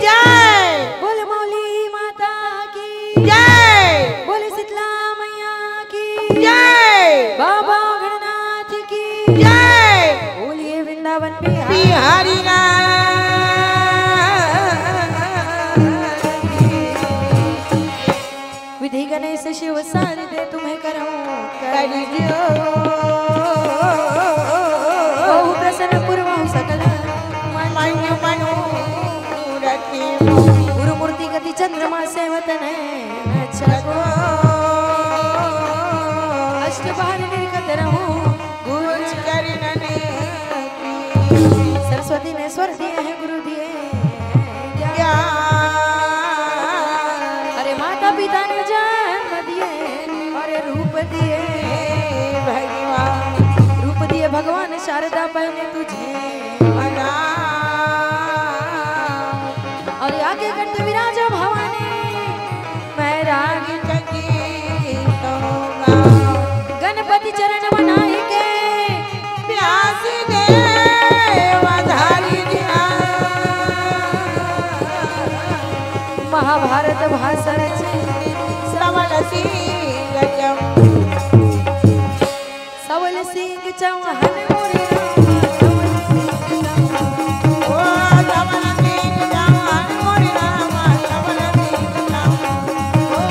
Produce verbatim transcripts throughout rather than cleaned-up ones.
जय। बोले मौली माता की जय। बोले शीतला मैया की जय। बाबा गणनाथ की जय। बोलिए वृंदावन बिहारी। बिहारी नाथ की। विधि गणेश शिव सारदे तुम्हें करहूँ कर जो। बहु प्रसन्न पूर्वहु सकल मंजु मनोरथ। गुरु मूर्ति गति चंद्रमा सेवत नैन छको। अष्ट बार निर्गत रहूं गुरु चरणन की। सरस्वती ने स्वर दिए हैं गुरु दिए ज्ञान। अरे माता पिता ने जन्म दिए और रूप दिए भगवान। रूप दिए भगवान शारदा पहने तुझे प्रणाम। और आगे कंठ विराजो भवानी मैं राग चंकी कहूँगा। गणपति चरण बनाए के व्यास देव धारी दिया। महाभारत भाषण रचे सबल सिंह चम। सबल सिंह चौहान मोरे रामा, सबल सिंह चौहान। ओ सबल सिंह चौहान मोरे रामा, सबल सिंह चौहान। ओ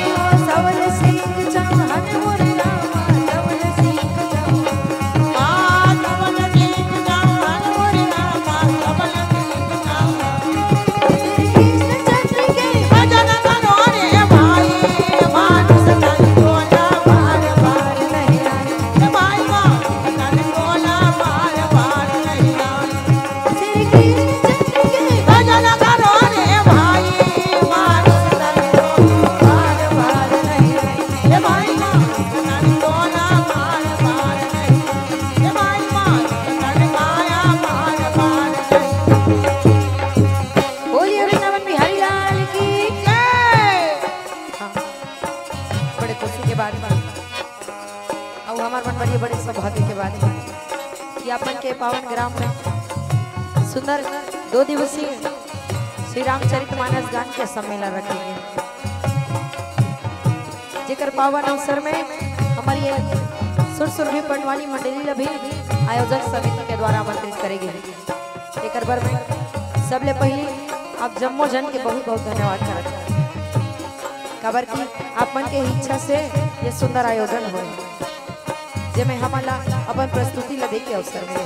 सबल सिंह चौहान मोरे रामा, सबल सिंह चौहान। आ सबल सिंह चौहान मोरे रामा, सबल सिंह चौहान। श्री कृष्ण चंद्र के भजन करो रे भाई, मानुष तन को ना बार बार नहीं आए। बोलिए वृंदावन बिहारी लाल की जय। हाँ, बड़े खुशी के बात बा। अउ हमार मन बड़ी बड़े सौभाग्य के बात है कि अपन के पावन ग्राम में सुंदर दो दिवसीय श्री रामचरित मानस गान के सम्मेलन रखे गे, जेकर पावन अवसर में हमारी ये सुर सुरभि पटवानी मंडली ला भी आयोजक समिति के द्वारा आमंत्रित करे गे। एकर बर में सबले पहली आप जम्मो जन के बहुत बहुत धन्यवाद करत हूँ, काबर कि आप मन के इच्छा से ये सुंदर आयोजन होए, जेमे हमन ला अपन प्रस्तुति ला दे के अवसर मिले।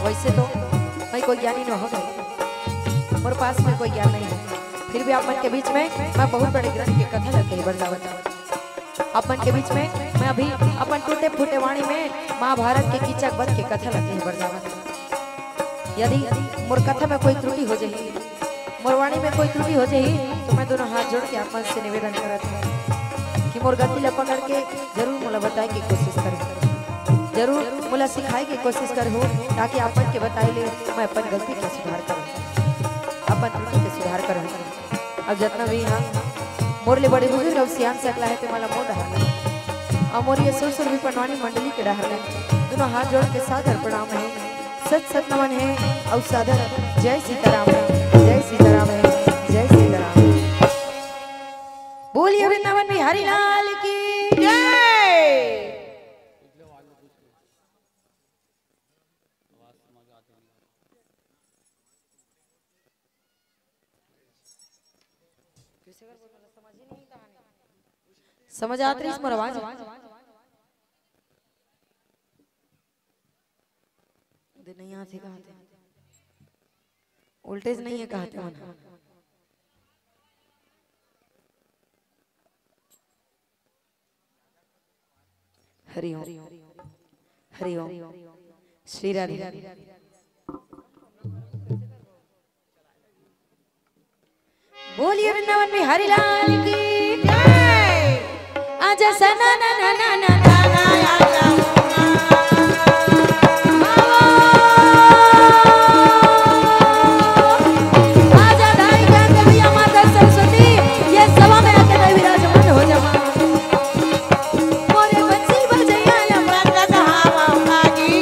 वैसे तो मैं कोई ज्ञानी न हो गए, मोर पास में कोई ज्ञान नहीं है, फिर भी आप मन के बीच में मैं बहुत बड़े ग्रंथ के कथा ला कहे बर जावत हूँ। आप मन के बीच में मैं अभी अपन टूटे फूटे वाणी में महाभारत के कीचक वध के कथा ला कहे बर जावत हूँ। यदि मोर कथा में कोई त्रुटि हो जाही, मोर वाणी में कोई त्रुटि हो जाही, तो मैं दोनों हाथ जोड़ के आप मन से निवेदन करत हूँ कि मोर गलती ला पकड़ के जरूर मोला बताए के कोशिश करहू, जरूर मोला सिखाए के कोशिश करहू, ताकि आप मन के बताए ले मैं अपन गलती के सुधार करूँ, अपन त्रुटि के सुधार करूँ। अब जतना भी यहाँ मोर ले बड़े बुजुर्ग अउ सियान सकला है, ते मन ला मोर डहर ले, अउ मोर ये सुर सुरभि पटवानी मंडली के डहर ले, दोनों हाथ जोड़ के सादर प्रणाम है, सत सत नमन है, अउ सादर जय सीताराम है, जय सीताराम है, जय सीताराम। बोलिए वृंदावन बिहारी लाल की जय। समझ आत रहिस मोर आवाज? दे नहीं आथे कहते, वोल्टेज नहीं है कहते मन। हरि ओम, हरि ओम, श्री राधे। बोलिए वृंदावन बिहारी लाल की जय। आजा सना ना ना ना ना ना ना, आजा। आजा दाई का कविया माता सरस्वती, ये सभा में आके दाई विराजमान हो जावा। मोरे बंसी बजैया या मदद हवा मांगी।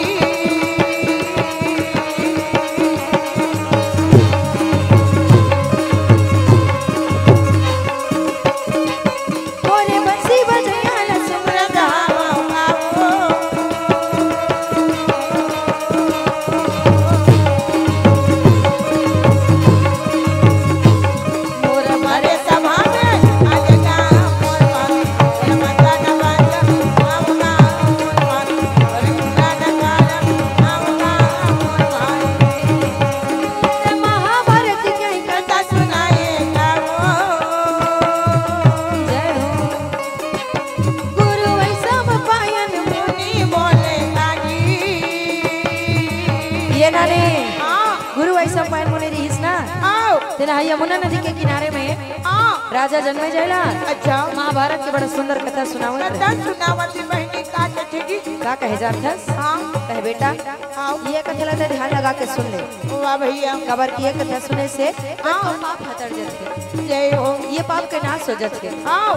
तेन ह यमुना नदी के किनारे में हाँ। राजा जनमेजय ला अच्छा। महाभारत के बड़ा सुंदर कथा सुनावत रहे। कथा सुनावत हे बहिनी, का कथे जी? का कहे जात हस? हाँ। कहे बेटा, हाँ। ये कथा ला ते ध्यान लगा के सुन ले। वाह भैया। काबर कि ये कथा सुने से हाँ। पाप हट जाथे। जय हो। ये पाप के नाश हो जाथे। हाँ।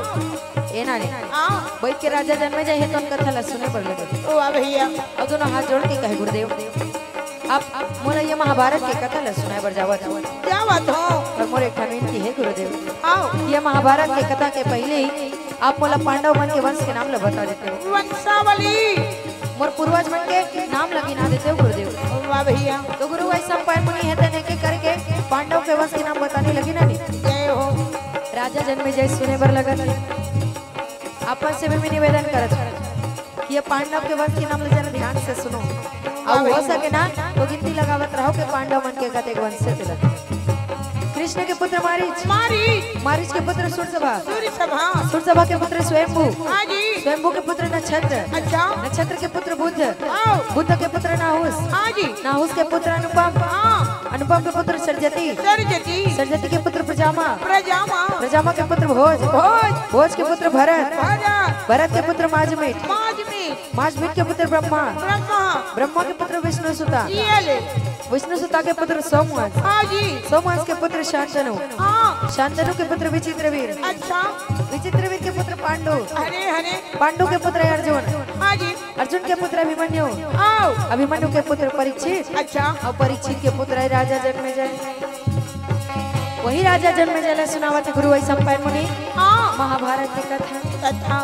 ए नानी। हाँ। बइठ के राजा जनमेजय हे तोन कथा ला सुने बर लगे। वाह भैया। अउ दोनों हाथ जोड़ के कहे, गुरुदेव, आप मोला ये महाभारत के कथा ला सुनाए बर जावत हो। जावत हो। अउ मोर एक ठन विनती हे गुरुदेव। हाँ। ये महाभारत के कथा के पहिले ही आप मोला पांडव मन के वंश के नाम ला बता देते हो। वंशावली। मोर पूर्वज मन के नाम ला गिना देते हो गुरुदेव। वाह भैया। तो गुरु वैशंपायन मुनि हे तेन एक एक करके पांडव के वंश के नाम बताने लगिन नानी। जय हो। राजा जनमेजय सुने बर लगत हे। आप मन से भी मैं निवेदन करत हूँ कि ये पांडव के वंश के नाम ला जरा ध्यान से सुनो। अउ हो सके ना तो गिनती लगावत रहो कि पांडव मन के कतेक वंश हे तेला। कृष्ण के पुत्र मारीच। मारीच। मारीच के पुत्र सूरसभा। सूरसभा। सूरसभा के पुत्र स्वयंभू। हाँ जी। स्वयंभू के पुत्र नक्षत्र। अच्छा। नक्षत्र के पुत्र बुध। हाँ। बुध के पुत्र नाहुस। हाँ जी। नाहुस के पुत्र अनुपम। हाँ। अनुपम के पुत्र सरजती। सरजती। सरजती के पुत्र प्रजामा। प्रजामा। प्रजामा के पुत्र भोज। भोज। भोज के पुत्र भरत। भरत। भरत के पुत्र माजमिट। माजमिट। माजमिट के पुत्र ब्रह्मा। ब्रह्मा। ब्रह्मा के पुत्र विष्णु सुता। ये ले। विष्णु सुता के पुत्र सोमवंश। हाँ जी। सोमवंश के पुत्र शांतनु। हाँ। शांतनु के पुत्र विचित्रवीर। अच्छा। विचित्रवीर के पुत्र पांडु। अरे, अरे। पांडु के पुत्र अर्जुन। हाँ जी। अर्जुन के पुत्र अभिमन्यु। आओ। अभिमन्यु के पुत्र परीक्षित। अच्छा। अउ परीक्षित के पुत्र हे राजा जनमेजय। वही राजा जनमेजय ला सुनावत हे गुरु वैशंपायन मुनि। हाँ। महाभारत के कथा। कथा।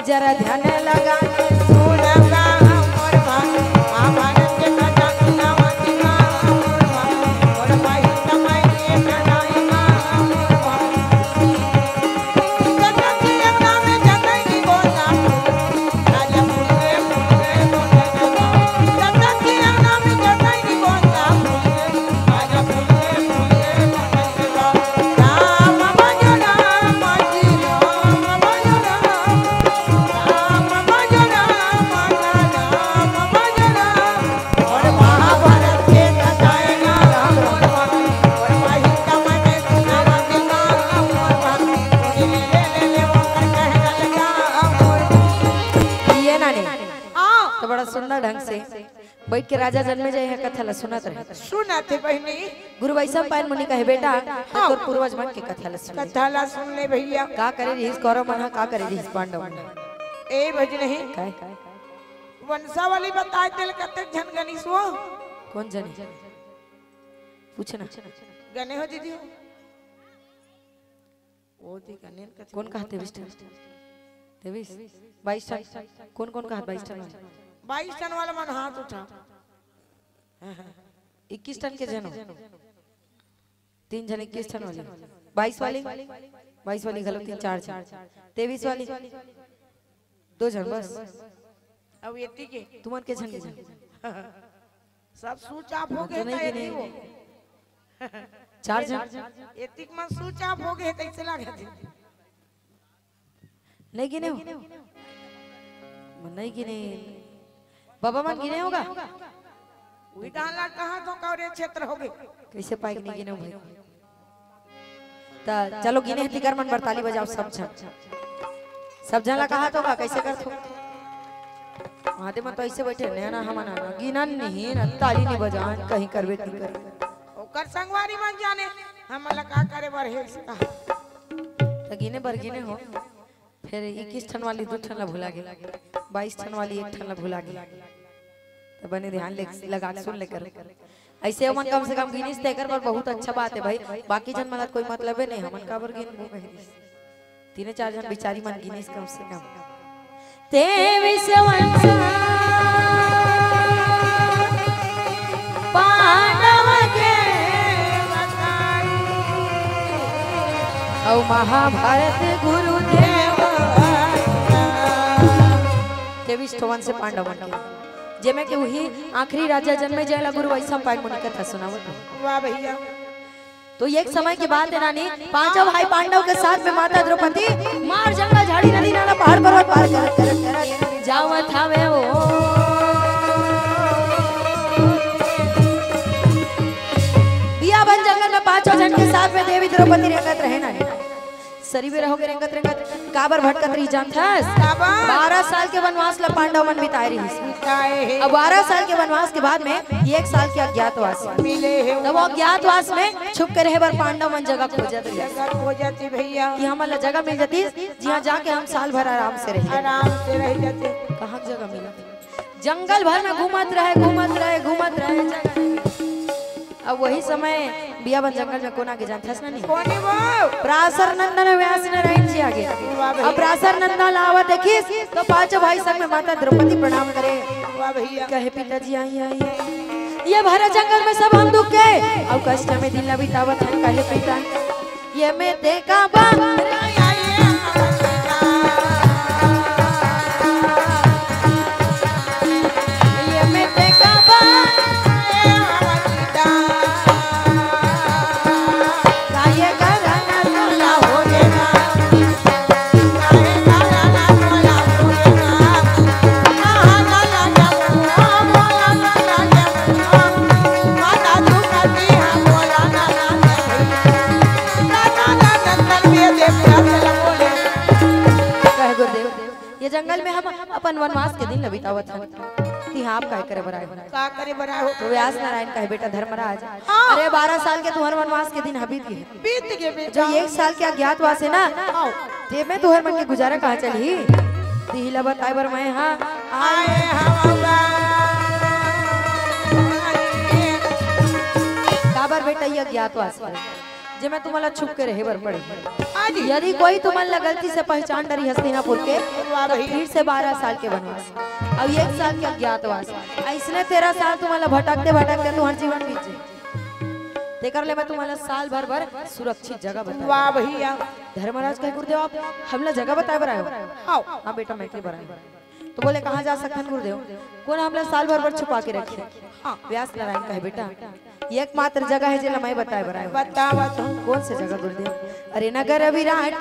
जरा ध्यान लगा के सुन गा मोर भाई, महाभारत के कथा सुनावत हे गा मोर भाई, मोर भाई समय के कथा हे गा मोर भाई। ये नानी। हाँ। तो बड़ा सुंदर ढंग से बइठ के राजा जनमेजय ह कथा ला सुनत रहे। सुनत हे बहिनी। गुरु वैशंपायन मुनि कहे, बेटा, हाँ। तोर पूर्वज मन के कथा ला सुन ले। कथा ला सुन ले भैया। का करे रिहिस कौरव मन ह, का करे रिहिस पांडव मन ह। ए भज नहीं। काय? वंशावली बताए तेल कतेक झन गनिस वो? कोन झन? पूछना। गने हो दीदी हो? वो दी गने न कथे कोन वो कहा तेवीस ठन? तेवीस? बाईस ठन। कोन कोन कहा बाईस ठन वाला? बाईस ठन वाला मन हाथ उठा। इक्कीस ठन के झन हो? तीन झन इक्कीस ठन वाली। बाईस वाली? बाईस वाली घलो तीन चार झन। तेवीस वाली? दो झन बस। अब एती के? तुमन के झन के झन? सब switch off हो तो गए नहीं था कि एती नहीं? वो। चार झन। एती के मन switch off हो गए, तैसे लागत हे। नहीं गिने हो? मन नहीं गिने। बाबा मन गिने होगा? उही डाला कहाँ तो कौरे क्षेत्र हो गए। कैसे पाए के नहीं गिने हो भाई? त चलो गिने हे तिकर मन बर ताली बजाओ सब झन। सब झन ला कहा तो का कैसे करथो? आदे मन तो ऐसे बैठे ने ना हमन ना गिनन नहीं ना ताली नहीं बजान कहीं करबे नहीं कर। ओकर संगवारी मन जाने हमन ला का करे बर हे इसका। त गिने बर गिने हो। फिर इक्कीस ठन वाली दू ठन ला भुला गे, बाईस ठन वाली एक ठन ला भुला गे। त बने ध्यान ले, लगा के सुन ले कर। ऐसे ओमन कम से कम गिनिस तेकर बर बहुत अच्छा बात हे भाई। बाकी झन मन ला कोई मतलबे नहीं, हमन काबर गिनबो कहिस। तीने चार झन बिचारी मन गिनिस कम से कम। तेवीस वंश पांडव के बताई, अउ महाभारत गुरुदेव। तेवीस ठो वंश पांडव मन के, जेमे के उही आखिरी राजा जनमेजय ला गुरु वैशंपायन मुनि कथा सुनावत हे। वाह भैया। तो एक समय के बात हे रानी, पांचों भाई पांडव के साथ में माता द्रौपदी मार जंगल झाड़ी नदी नाला पहाड़ पर्वत पार करत करत करत जावत हवे ओ। बिया बन जंगल पांचों झन के साथ में देवी द्रौपदी रेंगत रहे ना। सरीबे रहोगे रेंगत रेंगत, काबर भटकत रही जानथस? काबर? बारह साल के वनवास ला पांडव मन बिताए रहिस। बिताए हे। अब बारह साल के वनवास के बाद में एक साल के अज्ञातवास। मिले हे। तब वो अज्ञातवास में छुप के रहे बर पांडव मन जगह खोजत रहिस। जगह खोजत हे भैया। कि हमन ला जगह मिल जातिस, जिहां जाके हम साल भर आराम से रही। आराम से रह जाते। कहां जगह मिला? जंगल भर में घूमत रहे, घूमत रहे, घूमत रहे, जगह नहीं। अब वही समय बिया बन जंगल में कोन आगे जानथस ना नहीं? कोन हे वो? पराशर नंदन व्यास नारायण जी आगे। वाह भैया। अब पराशर नंदन ला आवत देखिस, तो पांचों भाई संग में माता द्रौपदी प्रणाम करे। वाह भैया। कहे, "पिताजी, आई, आई, आई। ये भरे जंगल में सब हम दुख के, अउ कष्ट में दिन ला बितावत हन, कहे पिता।" ये में ते का बा? ये में ते का बा? का ये करना तोला हो रे ना? कहे, "गुरुदेव, ये जंगल में हम अपन वनवास के दिन ल बितावत हन, तिहां आप काय करे बर आए हो?" का करे बर आए हो? तो व्यास नारायण कहे, "बेटा धर्मराज, हाँ। अरे बारह साल के तुहर वनवास के दिन ह बीत गे हे। बीत गे बेटा। जो एक साल के अज्ञातवास हे ना, हाँ। ते में तुहर मन के गुजारा कहां चलही? तिही ला बताए बर मैं हा आए हंव गा। काबर बेटा, ये अज्ञातवास हे, जे में तुमन ला छुप के रहे बर पड़ही। हाँ जी। यदि कोई तुमन ला गलती से पहचान डरही हस्तिनापुर के, वाह तो भैया। फिर से बारह साल के वनवास, अउ एक साल के अज्ञातवास, अइसने तेरह साल तुमन ला भटकते भटकते तुहर जीवन बीत जाही। तेकर ले मैं तुमन ला साल भर बर सुरक्षित जगह बताए। वाह भैया। धर्मराज कहे, "गुरुदेव, आप हमला जगह बताए बर आए हो?" हाँ। "हाँ बेटा, मैं के बर आए हंव।" तो बोले, "कहाँ जा सकथन गुरुदेव? कोन हमला साल भर बर छुपा के रखही?" हाँ। व्यास नारायण कहे, "बेटा, ये एकमात्र जगह हे, जेला मैं बताए बर आए हंव।" बतावत हंव। कौन से जगह गुरुदेव? अरे नगर विराट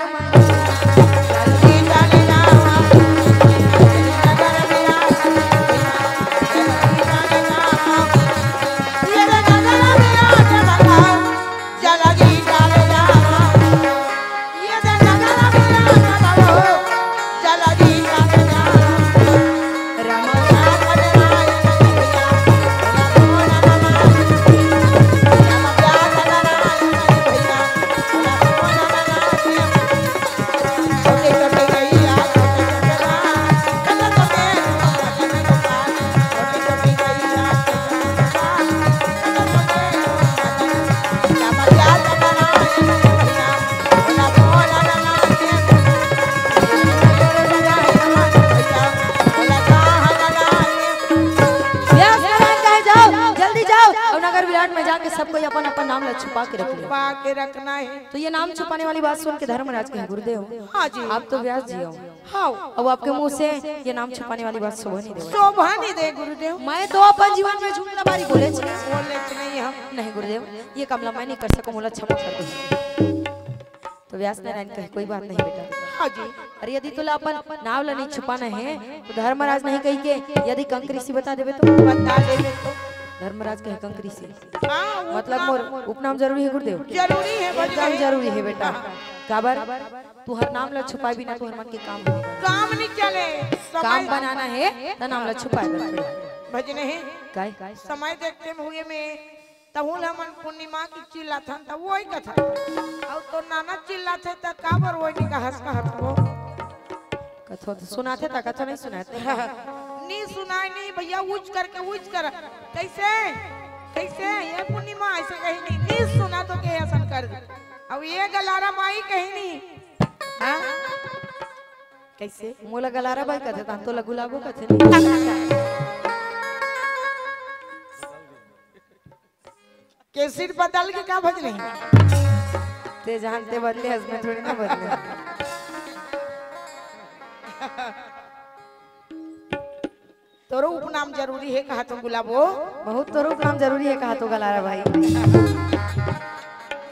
व्यास नारायण कहे, "जाओ, जल्दी जाओ और नगर विराट में जाके सब कोई अपन अपन नाम ला छुपा के रख ले।" छुपा के रखना है। तो ये नाम छुपाने वाली बात सुन के धर्मराज कहे, "गुरुदेव, हाँ जी। आप तो व्यास जी हो।" हाँ। अब आपके मुंह से ये नाम छुपाने वाली बात शोभा नहीं दे।" शोभा नहीं दे गुरुदेव। मैं तो अपन जीवन में झूठ लबारी बोलेच नहीं। बोलेच नहीं हम। नहीं गुरुदेव, ये काम ला मैं नहीं कर सकूं, मोला क्षमा कर दो। तो व्यास नारायण कहे, "कोई बात नहीं बेटा।" हाँ जी। अरे यदि तोला अपन नाम ला नहीं छुपाना है तो धर्मराज नहीं कही के यदि कंक ऋषि बता देबे तो? बता देबे तो। धर्मराज कहे, "कंक ऋषि।" हाँ, वो मतलब नाम मोर उपनाम जरूरी है गुरुदेव? जरूरी है, एकदम जरूरी है बेटा। हाँ। काबर? तुहर नाम ला छुपाए बिना तुहर मन के काम नहीं। काम नहीं चले। काम बनाना है तो नाम ला छुपाए बर पड़ही। भजन है। काय? समय देखते हुए में तहूं ल हमन पूर्णिमा के चिल्लाथन, त वही कथन। अउ तो नाना चिल्लाथे, त काबर वही नहीं कहस, कहत हो? कथो तो सुनाथे, त कथो नहीं सुनाथे। नहीं सुनाए नहीं भैया, ऊंच करके ऊंच कर। कैसे? कैसे? ये पूर्णिमा ऐसे कही नहीं, नहीं सुना तो के असन कर दे। अब ये गलारा माई कही नहीं। हाँ? कैसे? मोला गलारा बाई कथे, तान तो लगुलाबो कथे नहीं। कैसेट बदल के का भजनी? ते जानते बदले हस, मैं थोड़ी ना बदले। तोरो उपनाम जरूरी है कहा तो गुलाबो। बहुत तोरो उपनाम जरूरी है कहा तो गलारा भाई।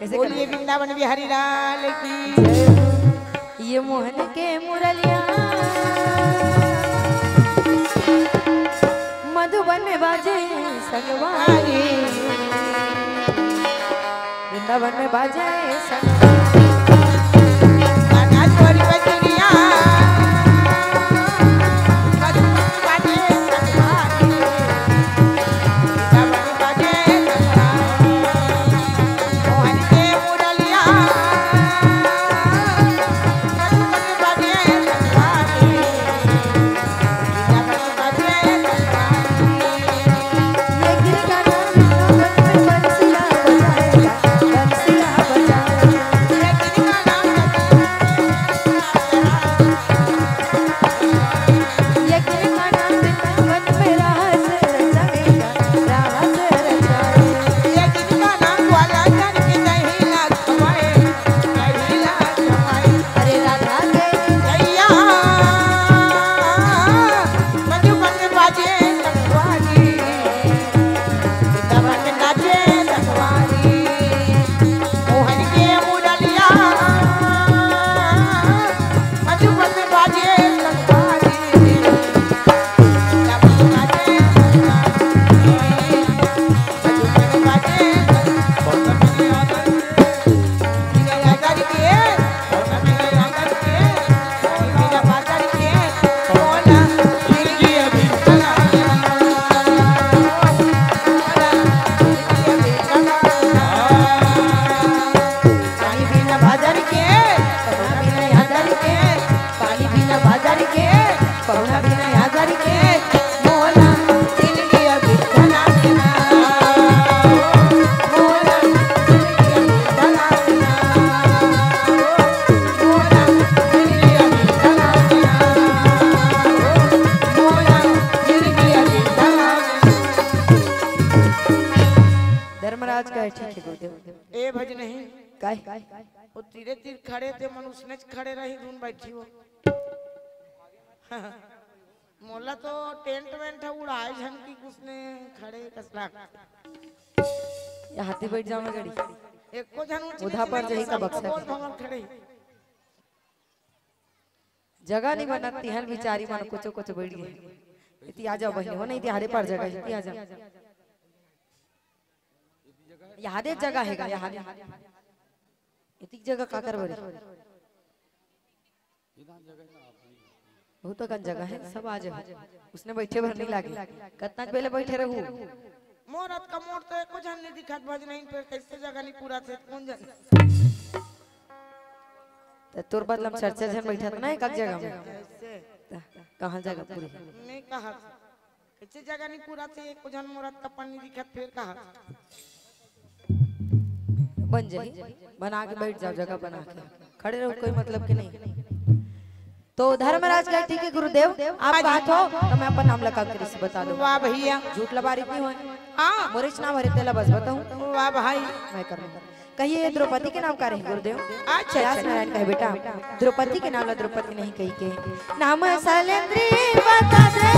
कैसे बोलिए करते? वृंदावन बिहारी लाल की। ये मोहन के मुरलिया मधुबन में बाजे संगवारी। वृंदावन में बाजे संग। गाना चोरी बजरिया, मधुबन बाजे संगवारी। वृंदावन बाजे संगवारी। मोहन के मुरलिया, मधुबन बाजे संगवारी। धर्मराज का ठीक है, गुरुदेव। ए भज नहीं। काय? वो तीरे तीर खड़े थे, मन उसने खड़े रही, धुन बैठी हो। मोला तो टेंट वेंट ह उड़ाए झन की कुछ ने खड़े कसला। ये हाथी बैठ जाओ ना गाड़ी। एको झन ऊंच उधा नीच पर नहीं जही का सब बक्सा गोल के। भवन खड़े। जगह नहीं बनत, तिहन बिचारी मन कुछो कुछो बैठ गए। इति आ जाओ बहिनी, हो नहीं तिहारे पर जगह, इति आ जाओ। यहाँ दे जगह है, यहाँ दे। इतनी जगह का कर बरी? बहुत अकन जगह है, सब आ जाओ। उसने बैठे भर नहीं लागे। कतना बेले बैठे रहू? मोर अतका मोट तो एको झन नहीं दिखत, भज नहीं, फिर कैसे जगह नहीं पूरा थे, कौन जन? तो तोर बदलम चर्चा झन बैठत ना एक जगह में। कैसे? त कहाँ जगह पूरी? नहीं कहा। कैसे जगह नहीं पूरा थे, एको झन मोर अतका पन्नी दिखत, फिर कहा? बन जाही, बना के बैठ जाओ, जगह बना के खड़े रहो, कोई मतलब के नहीं। तो धर्मराज का ठीक है गुरुदेव, आप बात हो तो मैं अपन नाम लगा कर इसे बता दूं। वाह भैया। झूठ लबारी नहीं होए। हाँ। मोरेच नाम हरे तेला बस बताऊं। वाह भाई। मैं करूं। कहिए, ये द्रौपदी के नाम का रही गुरुदेव? अच्छा, व्यास अच्छा। नारायण कहे, बेटा, द्रौपदी के नाम ला द्रौपदी नहीं कही के, नाम सैलेंद्री बता दे।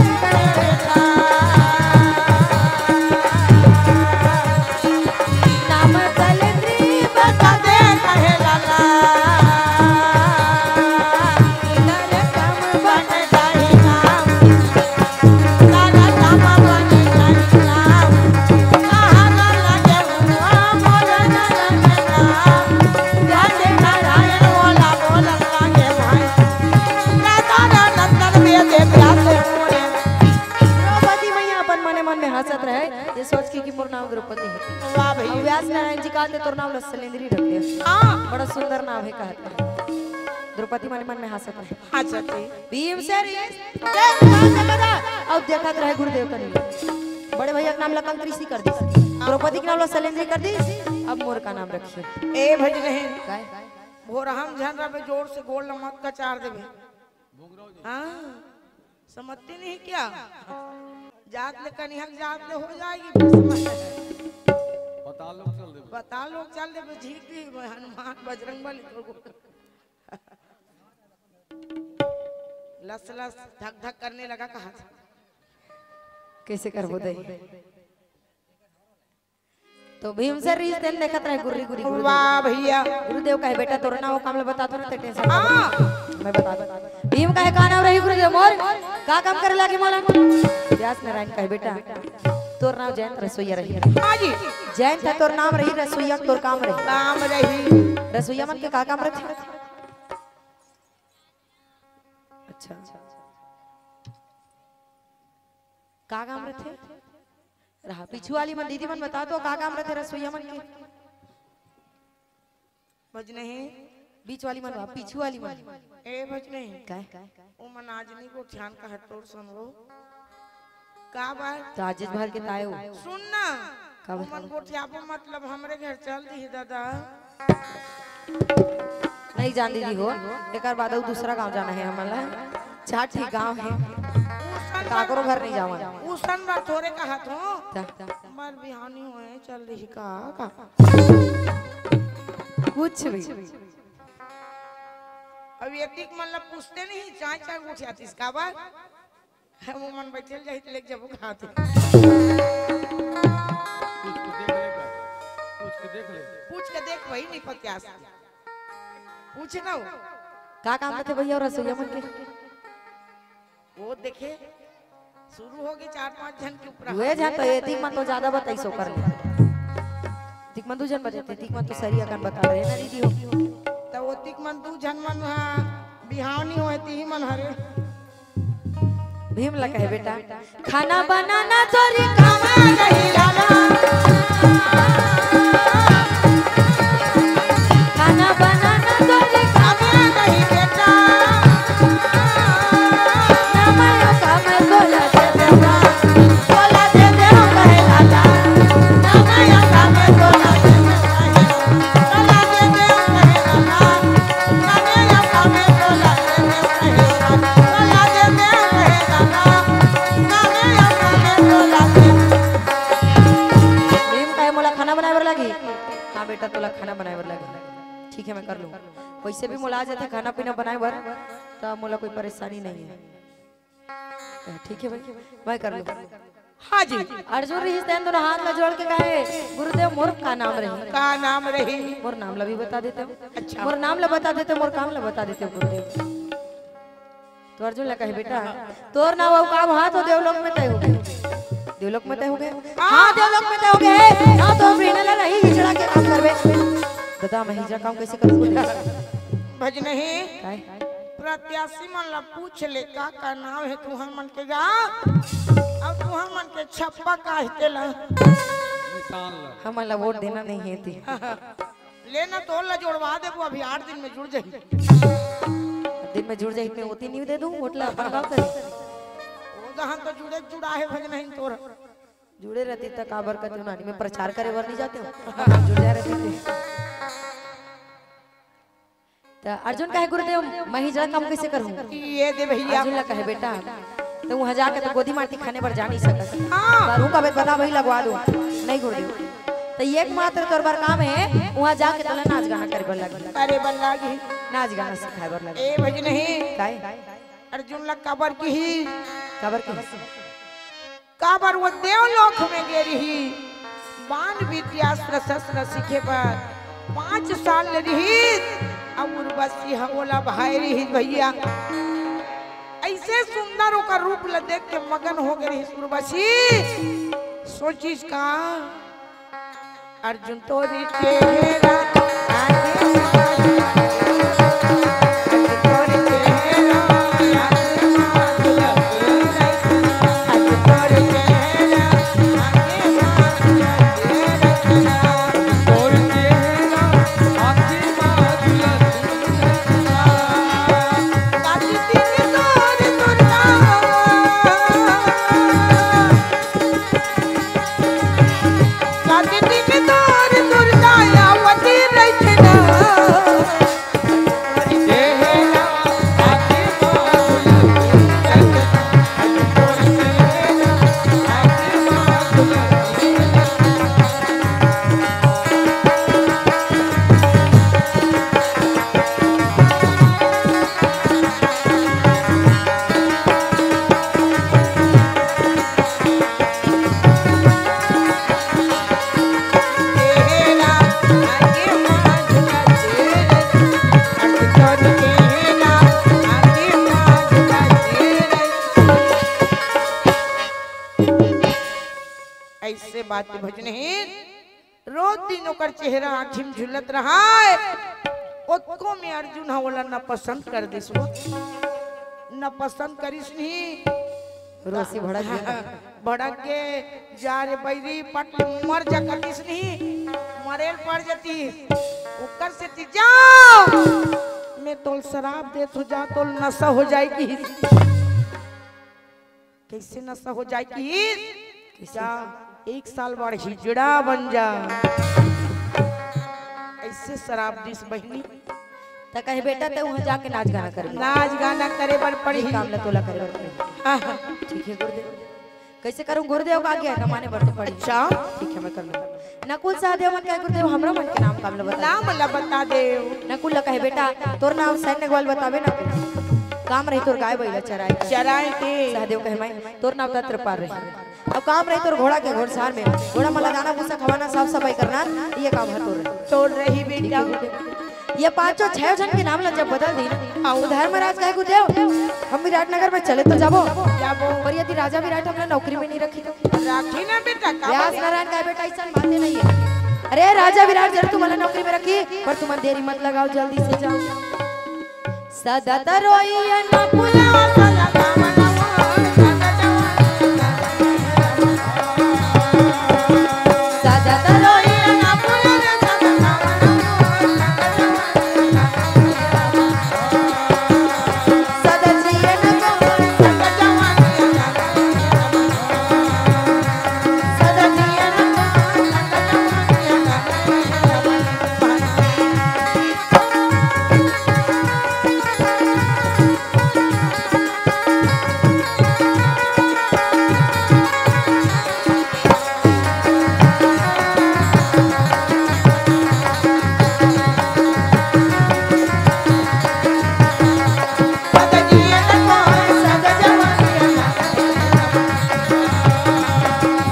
नाम सैलेंद्री बता दे कहे लाला। इधर कम बन जाए नाम। द्रौपदी मैया अपन मने मन में हंसत रहे, ये सोच के कि मोर नाम द्रौपदी है। वाह भैया। अब व्यास नारायण जी कहते, "तोर नाम ला सैलेंद्री रख दे।" हाँ। बड़ा सुंदर नाम है, कहते हैं। द्रौपदी मने मन में हंसत रहे। अच्छा जी। भीम से रे-, जय माता दा। अब देखत रहे गुरुदेव कनी। बड़े भैया के नाम ला कंकरीसी कर दी, द्रौपदी के नाम ला सैलेंद्री कर दी। अब मोर का नाम रखिए। ए भज नहीं। काय? भोरहा म झन रबे, जोर से गोड़ ल मत कचार देबे। हाँ, समझती नहीं क्या? जात ले कनिहक जात ले हो जाएगी फिर समझ। पता लोग चल देबे। पता लोग चल देबे, झीक दी हनुमान बजरंग बली तोर गोड़। लस लस धक धक करने लगा, कहा कैसे करबो दे? तो भीम से रीस दिन देखत रहे गुर्री गुर्री गुर्री। वाह भैया। गुरुदेव कहे, "बेटा, तोर ना वो काम ले बता दो ना, ते टेंशन मत ले। हाँ। मैं बता दो।" भीम कहे, "का नाम रही गुरुदेव मोर? का काम करे लागे मोला?" व्यास नारायण कहे, "बेटा, तोर नाम जयंत रसोईया रही। हाँ जी। जयंत ह तोर नाम रही, रसोईया तोर काम रही। काम रही। रसोईया मन के का काम रथे? अच्छा, का काम रथे? रहा पीछू वाली मन, दीदी मन बता तो, का काम रथे रसोईया मन के? बज नहीं। बीच वाली मन, पीछू वाली मन। ए बज नहीं। काय? ओ मन आज नहीं गोठियान का हटोर सुन लो। का बात? तो आज भर के ताए हो। सुन ना। का बात? ओ मन गोठियाबो मतलब हमरे घर चल दी दादा। नहीं जान दीदी हो, एकर बाद अउ दूसरा गांव जाना है हमन ला। चार ठी गांव है। उसन काकरो घर नहीं जावन। उसन बार थोरे कहत हो। ता। मर बिहानी होए चल रही का, का? कुछ भी। अब ये दिक मन ला पूछते नहीं, चाय चाय उठ जातीस, का बात? हम मन बैठल जाही त लेके जबो खाते। पूछ के देख ले बा, पूछ के देख ले। पूछ के देख भाई, नहीं पत्यास। पूछ ना हो। का काम रथे भैया और रसोईया मन के? वो देखे, शुरू हो गए चार पांच जन के ऊपर। हुए जन तो एतिक मन तो ज्यादा बताई सो कर ले। तिक मन दू जन बजे, तिक मन तो सरी अकन बता रहे ना दीदी हो। तो वो तिक मन दू जन मन हा बिहावनी होए, तिही मन हरे। भीम ला कहे, "बेटा, खाना बनाना तोरी काम नहीं लाला। खाना बनाना तोरी काम नहीं बेटा। ना मैं काम तोला दे देबा, तोला दे दे हो कहे लाला। ना मैं काम तोला दे देबा, तोला दे दे हो कहे लाला।" भीम कहे, "मोला खाना बनाए बर लागी?" "हाँ बेटा, तोला खाना बनाए बर लागी।" "ठीक है, मैं कर लूँ।" वैसे भी मोला आ जाथे खाना पीना बनाए बर, त मोला कोई परेशानी नहीं है। "ठीक है भाई, मैं कर लूँ।" हाँ जी। अर्जुन रहिस तेन दोनों हाथ ला जोड़ के कहे, "गुरुदेव, मोर का नाम रही?" का नाम रही? "मोर नाम ला भी बता देते हो।" अच्छा। "मोर नाम ला बता देते हो, मोर काम ला बता देते हो गुरुदेव।" तो अर्जुन ला कहे, "बेटा, तोर नाव अउ काम हाथ हो देवलोक में तय हो गए।" देवलोक में तय हो गए? हाँ। हाँ, देवलोक में तय हो गए। ना तो बिना ला रही हिजड़ा के काम करबे। दादा, मैं हिजड़ा काम कैसे करूँ? भज नहीं। काय? प्रत्याशी मन ला पूछ ले, का का नाव है तुहर मन के गा? अब तुहर मन के छप्पा का है तेला? निशान ला। हमन ला वोट देना नहीं है ती। ले ना, तोर ला जोड़वा देबो, अभी आठ दिन में जुड़ जाही। दिन में जुड़ जाही, मैं ओती नहीं दे दूं, वोट ला अपन गाँव करे। वो दहन तो जुड़े जुड़ा है भज नहीं तोर। जुड़े रहती त काबर कते नानी में प्रचार करे बर नहीं जाते हो। जुड़ जा रहती थे। त अर्जुन कहे, "गुरुदेव, मैं हिजड़ा काम कैसे करूँ?" ये दे भैया। अर्जुन ला कहे, "बेटा, तो वहाँ जाके तो गोदी माटी खाने बर जा नहीं सकत।" हाँ। करूँ का बे-, बता भाई, लगवा दो। नहीं गुरुदेव। तो ये एकमात्र तोर बर काम है, वहाँ जाके तोला नाच गाना करे बर लगी। अरे बल्ला जी। नाच गाना सिखाए बर लगी। ए भज नहीं। काय? अर्जुन ला काबर की ही? काबर की? काबर वो देवलोक में गे रही, बाण विद्यास्त्र शस्त्र सीखे बर पाँच साल ले रही, अब उर्वशी ह ओला भाई रही भैया। ऐसे सुंदर ओकर रूप ल देख के मगन हो गए रही उर्वशी। सोचिस का, अर्जुन तोरी चेहरा भजनहीन, रोज दिन ओकर चेहरा आँखी में झुलत रहाय। ओतको में अर्जुन ह ओला न पसंद कर दिस वो, न पसंद करिस नहीं। रोसी भड़क गया। भड़क के, "जा रे बैरी, पट ले, मर जा," कतिस नहीं, मरेल पड़ जतिस। ओकर सेती जा, मैं तोल शराब देत हो, जा, तोल नशा हो जाय कि। कैसे नशा हो जाय कि? कैसे? जा, एक साल बाद हिजड़ा बन जा। ऐसे शराब दिस बहिनी। त कहे, "बेटा, ते वहाँ जाके नाच गाना कर।" नाच गाना करे बर पड़ही। ये काम ला तोला करे बर पड़ही। हाँ, हाँ। ठीक है गुरुदेव। कैसे करूँ गुरुदेव का आज्ञा है, न माने बर तो पड़ही। अच्छा। ठीक है, मैं कर लूँ। नकुल सहदेव मन कहे, "गुरुदेव, हमरा मन के नाम काम ला बता।" नाम ला बता देव। नकुल ला कहे, "बेटा, तोर नाम सैन्य ग्वाल बताबे ना, काम रही तोर गाय बैला चराय के।" चराय के। सहदेव कहे, "माई, तोर नाम दत्र पार रही।" अब काम रही तोर घोड़ा के घोड़सार में, घोड़ा मन ला दाना भूसा खवाना, साफ सफाई करना, ये काम ह तोर रही। तोर रही बेटा। ये पांचों छह झन के नाम ला जब बदल दी, अउ धर्मराज कहे, "गुरुदेव, हम विराटनगर में चले तो जाबो, जाबो। पर यदि राजा विराट हमला नौकरी में नहीं रखी तो?" राखी ना बेटा, का व्यास बात? नारायण कहे, "बेटा, ऐसा बातें नहीं है। अरे, राजा विराट जरूर तुम्हारा नौकरी में रखी, पर तुमन देरी मत लगाओ, जल्दी से जाओ।" सदा तरोइया ना पुलावा सदा गावना। सदा तरोइया ना पुलावा सदा गावना। सदा जिए ना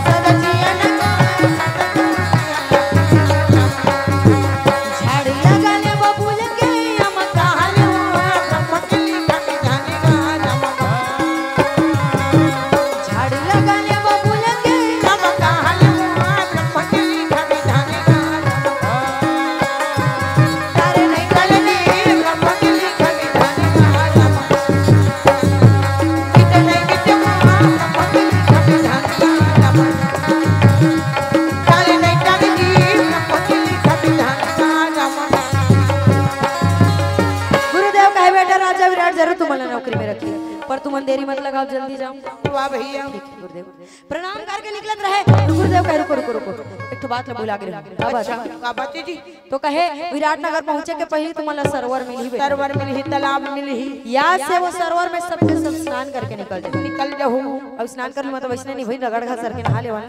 सदा जिए ना। गुरुदेव कहे, "बेटा, राजा विराट जरूर तुमन ला नौकरी में रखी, पर तुमन देरी मत लगाओ, जल्दी जाओ।" वाह भैया। ठीक है गुरुदेव। प्रणाम करके निकलत रहे, गुरुदेव कहे, "रुको, रुको, रुको, एक ठो बात ला भुला गे रहे।" का बात? अच्छा, का बात है जी? तो कहे, "विराटनगर पहुंचे के पहले तुमन ला सरोवर मिलही बेटा। सरोवर मिलही, तालाब मिलही।" याद से वो सरोवर में सबके सब स्नान करके निकल जाए। निकल जाहू। अब स्नान कर लूं, मतलब, ऐसने नहीं भाई, रगड़ घसर के नहा लेवा।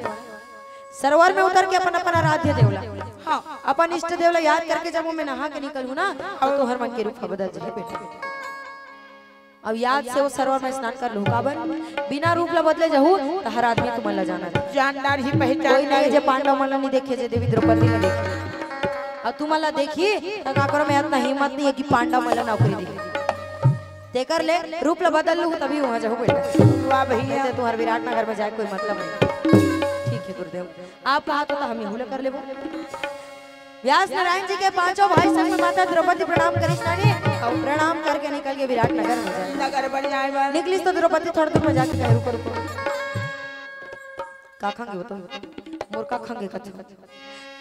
सरोवर में उतर के अपन, अपन आराध्य देवला, हाँ। अपन इष्ट देवला याद करके जब वो मैं नहा के निकलहूं ना, तो तोहर मन के रूप बदल जाए बेटा। अब याद से वो सरोवर में स्नान कर लूं, काबर? बिना रूप ला बदले जहू, तो हर आदमी तुमन ला जानत हे। जानदार ही पहचान कोई नहीं हे, जे पांडव मन ला नहीं देखे, जे देवी द्रौपदी ला देखे। अब तुमन ला देखी, तो काकरो में इतना हिम्मत नहीं हे कि पांडव मन ला नौकरी दे। तेकर ले रूप ला बदल लूं, तभी वहां जाहू बेटा। वाह भैया। नहीं तो तुम्हारे विराटनगर में जाए कोई मतलब नहीं। ठीक है गुरुदेव, आप कहा तो, तो हम यहू ला कर लेबो। व्यास नारायण जी के पांचों भाई संग में माता द्रौपदी प्रणाम करिस नानी, अउ प्रणाम करके निकल गे विराट नगर में जाए। नगर बन जाए बन। निकलिस तो द्रौपदी थोड़ा दूर में जाके कहे, "रुको, रुको।" का खांगे वो तो? मोर का खांगे कछु?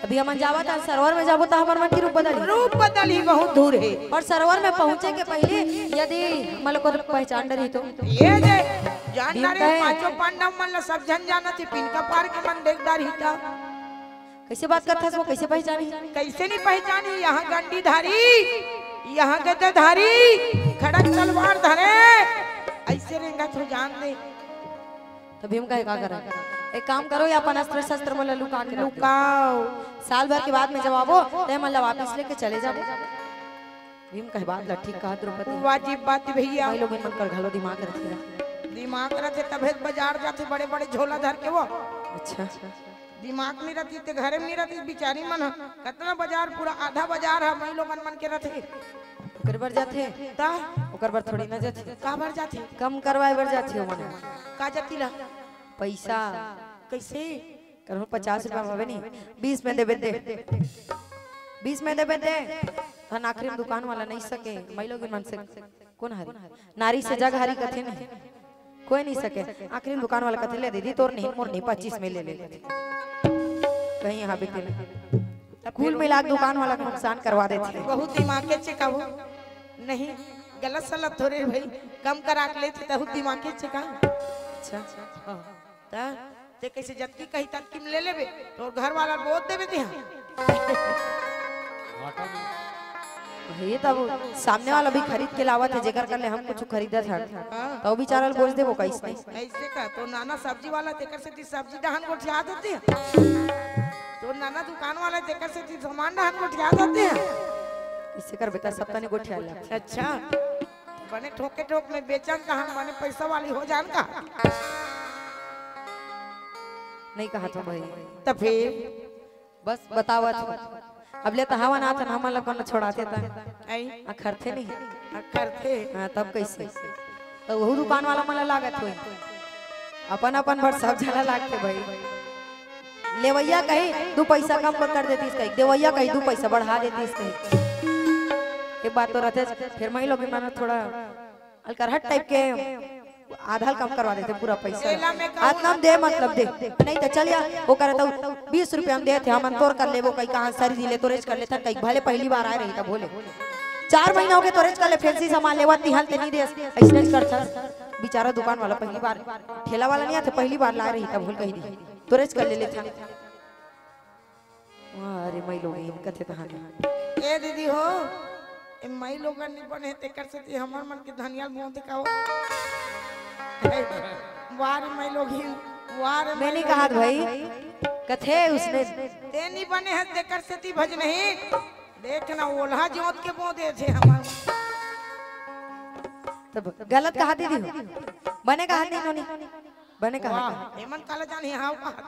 अभी हमन जावत हन सरोवर में जाबो त हमर मन के रूप बदलही। रूप बदलही, बहुत दूर हे। और सरोवर में पहुंचे के पहले यदि हमन ला कोई पहचान डरही तो? ये दे, जान भीम डरे, कहे। पांचों पांडव मन ला सब झन जानत हे, पिनका पार के मन देख डरही त। कैसे बात करथस वो, कैसे पहचानी? कैसे नहीं पहचानी? यहाँ गंडीधारी, यहाँ गदाधारी, खड़ग तलवार धरे, ऐसे रेंगत हो जान दे। तो भीम कहे का करे? एक काम करो, ये अपन अस्त्र शस्त्र मन ला लुका के रख लो। लुकाओ। साल भर के बाद में जब आबो, ते मन ला वापिस लेके चले जाबो। भीम कहे बात ला ठीक कहा द्रौपदी। वाजिब बात भैया। भाई लोग मन कर घलो दिमाग रखे ना। दिमाग रखे तभे बाजार जाथे बड़े बड़े झोला धर के वो। अच्छा। दिमाग नहीं रहती ते घरे में नहीं रहती, बिचारी मन ह। कतना बाजार, पूरा आधा बाजार ह, मई लोगन मन के रथे। ओकर बर जाथे? ता? ओकर बर थोड़ी ना जाथे। का बर जाथे? कम करवाए बर जाथे ओमन। का जाति ला? पैसा। कैसे? करहूं पचास रुपया में हवे नहीं, बीस में देबे दे, बीस में देबे दे। धन आखिरी में दुकान वाला नहीं सके, माई लोगिन मन से कोन हरी, नारी से जग हरी कथे नहीं, कोई नहीं सके। आखिरी में दुकान वाला कथे, "ले दीदी, तोर नहीं, मोर नहीं, पच्चीस में ले ले।" कहीं यहाँ बिके नहीं। कुल मिला के दुकान वाला के नुकसान करवा देथे। बहुत दिमाग के चेकावो। नहीं, गलत सलत थोरे भाई, कम करा के लेथे, तहू दिमाग के चेका। अच्छा। हाँ। त ते कैसे जतकी कही ततकी में ले लेबे, तोर घर वाला बोल देबे ते। हाँ। भाई, तब सामने वाला भी खरीद के लावत हे, जेकर कर ले हम कुछ खरीदत हन। हाँ। तो बेचारा ल बोल देबो कैसे? ऐसे का, तो नाना सब्जी वाला तेकर से ती सब्जी डहन गोठिया देते हैं। तो नाना दुकान वाला तेकर से ती सामान डहन गोठिया देते हैं। इससे कर बेटा, सब तने गोठिया ले। अच्छा, बने ठोके ठोक में बेचन कहा, बने पैसा वाली हो जान का। नहीं कहा तो भाई। तो फिर बस बतावत हो। अब ले तो हवा ना था, हमन ला कोन छोड़ाते ता। आई। अखरथे नहीं। अखरथे। हाँ, तब कैसे? तो वहू दुकान वाला मन ला लागत होई। अपन अपन भर सब झला लागते भाई। लेवैया कही, "दू पैसा कम कर देतीस," कही, देवैया कही, "दू पैसा बढ़ा देतीस," कही। एक बात तो रहते, फिर माई लोगिन मन थोड़ा अलकरहट टाइप के आधा कम करवा देते पूरा पैसा। तेला में कहूँ आतना दे, मतलब दे, नहीं तो चल जा। वो करे तो बीस रुपया में देथे, हमन तोर कर लेबो, कहीं कहाँ सरी दिले तोरेच कर लेथन, कहीं भले पहली बार आए रही तब बोले, "चार महीना हो गए तोरेच कर ले, फैंसी सामान लेवा तिहल ते नहीं देस, ऐसने कर था।" बेचारा दुकान वाला पहली बार, ठेला वाला नहीं आते, पहली बार लाए रही तब बोल कही दी, "तोरेच कर ले लेथन।" वाह रे माई लोगिन, कथे कहानी। ए दीदी हो, ए माई लोगन नहीं बने, तेकर से ती हमर मन के धनिया ल बोंदे का हो। वाह रे माई लोगिन, वाह रे मैं माई नहीं कहा लोगिन। भाई, कथे उसने। ते नहीं बने है, तेकर से ती भज नहीं। देख ना, ओल्हा जोत के बोंदे थे हमर। तब गलत कहा दीदी हो, बने कहा नहीं नोनी। बने कहा वाह, था। एमन काला जान हे, हाव कहा था।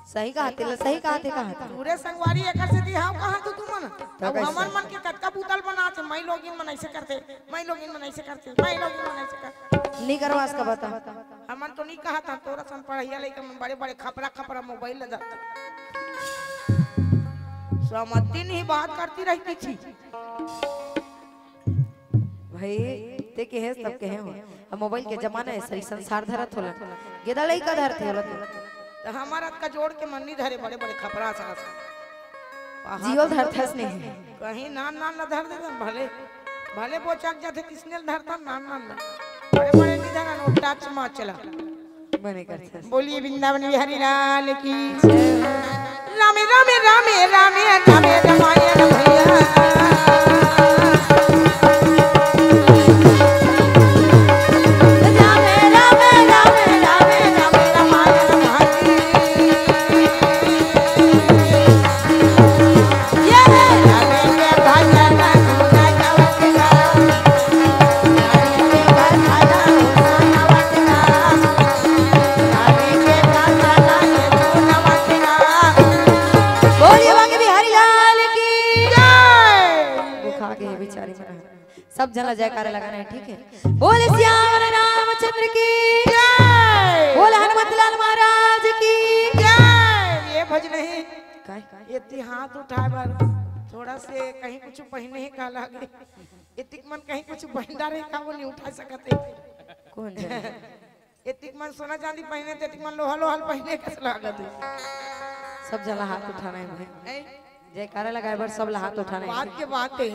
सही कहा थे, सही कहा थे, कहा था। पूरे संगवारी एकर से दी हाव कहा तू तुमन। तो अब कैसे? हमन मन के कतका बुतल बना थे, माई लोगिन मन ऐसे करते, माई लोगिन मन ऐसे करते, माई लोगिन मन ऐसे करते। नहीं करवास का बता। हमन तो नहीं कहा था, तोरा सन पढ़ैया लइका मन बड़े बड़े खपरा खपरा मोबाइल लगा। समझती नहीं, बात करती रहती थी। भाई, ते कहेस तब कहे हो। अब मोबाइल के जमाना है, सही संसार धरत होला। गेदा लइका धरथे होला तू। तो हमारा का जोड़ के मन नहीं धरे, बड़े बड़े खपरा सास। जियो धरथस नहीं। कहीं नान नान ला धर देता, भले, भले बोचक जाथे किसने ला धरता नान नान ला। बड़े बड़े नहीं धरा, नो टच मा चला। बने करथस। बोलिए वृंदावन बिहारी लाल की। रामे रामे रामे रामे रामे रामायण भैया। रामे रामे रामे रामे रामे रामायण भैया। ये रे रामे के भजन सुन गवत राम। बोलिए बांके बिहारी लाल की जय। वो खा गए बेचारी मन। सब जना जयकारा लगाना है, ठीक है? बोले सियावर रामचंद्र की जय। बोले हनुमत लाल महाराज की जय। ये भज नहीं। काय? ये ती हाथ उठाए बर थोड़ा से कहीं कुछ पहने का लागे। एतिक मन कहीं कुछ बहिंदा रही का, वो नहीं उठा सकत है। कौन जाने? एतिक मन सोना चांदी पहने, तेतिक मन लोहा लोहा पहने कस लागत है। सब जला हाथ उठाना है भाई। नहीं? जयकारा लगाए बर सब ला हाथ उठाना है। बात के बात है,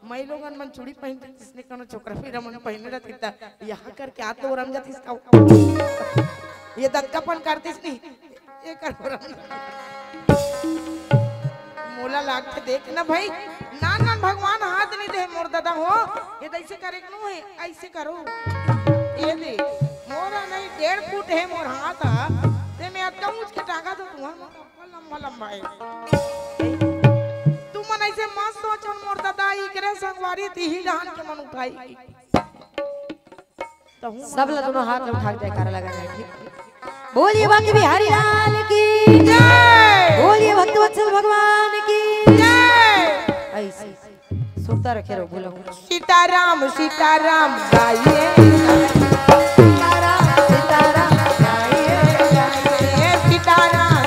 माई लोगन मन चूड़ी पहनते, जिसने कोनो छोकरा पीरा मन पहने रहते, त यहाँ करके हाथ तो रम जाती इसका। ये दत्कापन करती नहीं। एकर बर मोला लागथे, देख ना भाई, नान नान भगवान हाथ नहीं दे मोर दादा हो, ये तो ऐसे करे के नो है, ऐसे करो। ये दे, मोरा नहीं डेढ़ फुट है मोर हाथ, ते मैं अतका ऊंच के टांगा दो तुहर, मोर लंबा लंबा है। तू मन ऐसे मत सोचन मोर दादा, इकरे संगवारी ती ही जान के मन उठाई। सब ला दोनों हाथ उठा के जयकारा लगा जाए, ठीक? बोलिए बांके बिहारी लाल की जय। बोलिए भक्त वत्सल भगवान की जय। ऐसे सुरता रखे रहो, बोलो। सीताराम सीताराम गाइए। सीताराम सीताराम गाइए, गाइए। सीताराम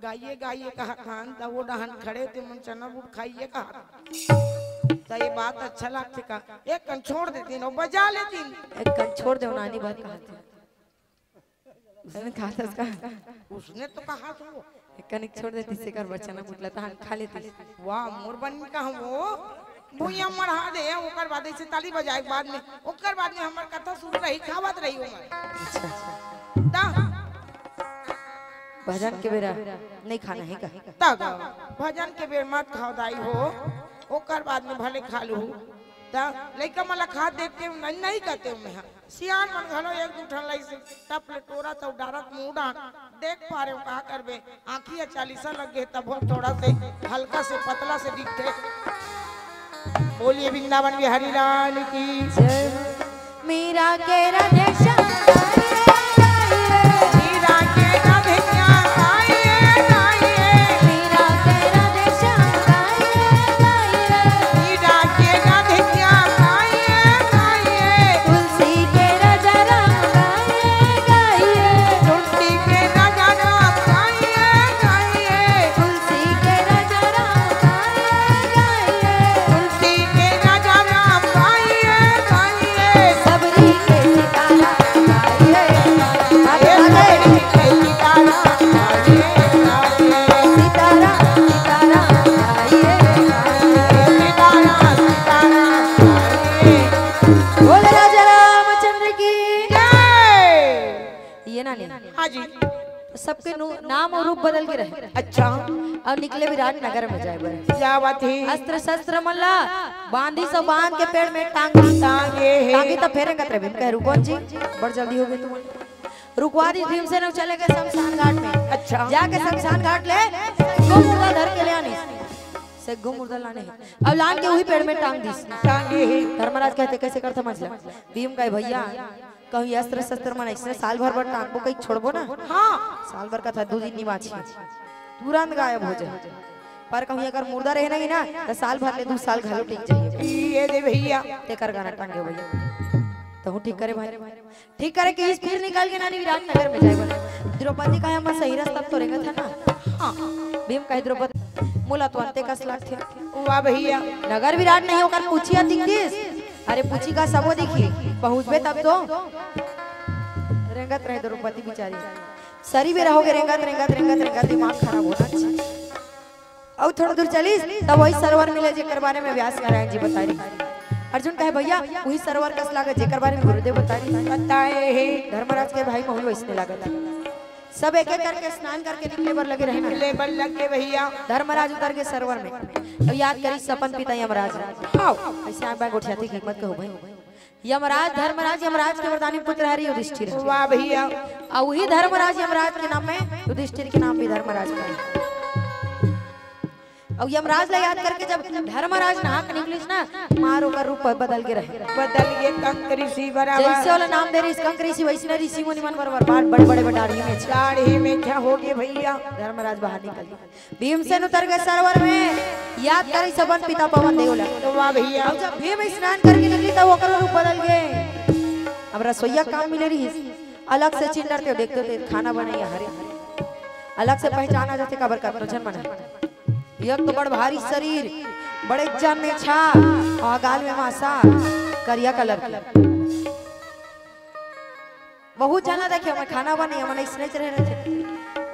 गाइए गाइए कहा खान, त वो डहन खड़े ते मन चना बूट खाइए कहा। त ये बात अच्छा लागथे का? एक कन छोड़ देती न, बजा लेती न। एक कन छोड़ दे, नानी बात कहा थे। मैंने कहा था उसका। उसने तो कहा था वो। एक कन एक छोड़ देती, से कर बचना मुटला तहन खा लेती। वाह, मोर बन का हम वो। भुइया मढ़ा दे, ओकर बाद ऐसे ताली बजाए के बाद में, ओकर बाद में हमर कथा शुरू रही, खावत रही ओमन। अच्छा। ता भजन के बेरा नहीं खाना है का? ता गा, भजन के बेर मत खाओ दाई हो, ओकर बाद में भले खा लू। ता लइका मन ला खात देख के नहीं, नहीं कहते हूँ मैं, हाँ। सियान मन घलो एक दू ठन लइसे टप ले टोरत अउ डारत मुंह डांट देख पा रहे हो, का करबे? आँखी ह चालीसा लग गे, तभो थोड़ा से हल्का से पतला से दिखथे। बोलिए वृंदावन बिहारी लाल की। जय। मीरा के राधे श्याम गाइए, गाइए। मीरा के राधे श्याम गाइए, गाइए। मीरा के राधे श्याम गाइए, गाइए। मीरा के राधे श्याम गाइए, गाइए। तुलसी के राजा राम गाइए, गाइए। तुलसी के राजा राम गाइए, गाइए। तुलसी के राजा राम गाइए, गाइए। तुलसी के राजा राम गाइए, गाइए। सबरी के सीताराम गाइए, गाइए। सबरी के सीताराम गाइए, गाइए। सीताराम, सीताराम गाइए, गाइए। सीताराम, सीताराम गाइए। बोले राजा रामचंद्र की जय। ये ना नहीं। हाँ जी। सबके नु-, नाम अउ रूप बदल के रहे। अच्छा। अउ निकले विराट नगर में जाए बर। क्या बात है? अस्त्र शस्त्र मन ला बांधी सब बांध के पेड़ में टांग दी। टांगे है। टांगी तब फेरे कतरे भीम कहे, "रुको जी, बड़ जल्दी हो गई तुम।" रुकवा दी भीमसेन अउ चले गए शमशान घाट में। अच्छा। जाके शमशान घाट ले सग्गो मुर्दा धर के ले आनी। सग्गो मुर्दा लाने हैं। अब लान के वही पेड़ में टांग दी। टांगे है। धर्मराज कहते, "कैसे करता मंझला?" भीम कहे, "भैया, कहूँ अस्त्र शस्त्र मन ऐसने साल भर बर टांगबो, कहीं छोड़बो ना।" हाँ। साल भर का था, दू दिन नहीं बाँची, तुरंत गायब हो जाए। पर कहूँ अगर मुर्दा रहे नहीं ना, तो साल भर ले दू साल घलो टिक जाइए। ये दे भैया। तेकर गाना टांगे भैया। तहूँ ठीक करे भाई। ठीक करे कि इस फिर निकल के नानी विराट नगर में जाए बोले। द्रौपदी कहे, "हम सही रास्ता तो रेंगत है ना।" हाँ। भीम कहे, "द्रौपदी, मोला तो अंते कस लागथे।" वाह भैया। नगर विराट नहीं होकर पूछी अतिक दिस। अरे पूछी का सबो दिखी, पहुँचबे तब तो। रेंगत रहे द्रौपदी बिचारी। सरी बेरा होगे रेंगत, रेंगत, रेंगत, रेंगत दिमाग खराब होना चाहिए। अउ थोड़ा दूर चलिस, तब वही सरोवर मिले, जेकर बारे में व्यास नारायण जी बता रही। अर्जुन कहे, "भैया, वही सरोवर कस लागत, जेकर बारे में गुरुदेव बता रही।" बताए हे। धर्मराज के भाई, महूँ वैसने लागत। सब एक एक करके स्नान करके निकले बर लगे रहे ना। निकले बर लगे भैया। धर्मराज उतर के सरोवर में। अब याद करी सपन पिता यमराज। हाँ। ऐसे आँख बाँख गोठियाती की मत कहो भाई। यमराज, धर्मराज, यमराज के वरदानी पुत्र हरि युधिष्ठिर। वाह भैया। अउ वही धर्मराज यमराज के नाम में, युधिष्ठिर के नाम भी धर्मराज पड़े। अउ यमराज ला याद करके जब धर्मराज नहा के निकलिस ना, मार ओकर रूप बदल के रहे। बदल के कंक ऋषि बराबर। जैसे वाला नाम दे रही कंक ऋषि, वैसने ऋषि मुनि मन बराबर, बाल बड़े बड़े डाढ़ी में छा। डाढ़ी में छा हो गए भैया। धर्मराज बाहर निकल गए। भीमसेन उतर गए सरोवर में, याद करे सबन पिता पवन देव ला। तो वाह भैया। अब जब भीम स्नान करके निकली तब ओकर रूप बदल गए। अब रसोईया काम मिले रही, अलग से चिन्हते देखते थे खाना बनाई हरे, अलग से पहचाना जाते काबर का तो झन बना। एक तो बड़ भारी शरीर, बड़े जान में छा, और गाल में मासा, करिया कलर के। बहुत जना देखे, मैं खाना बने, हमन इसने रहे थे।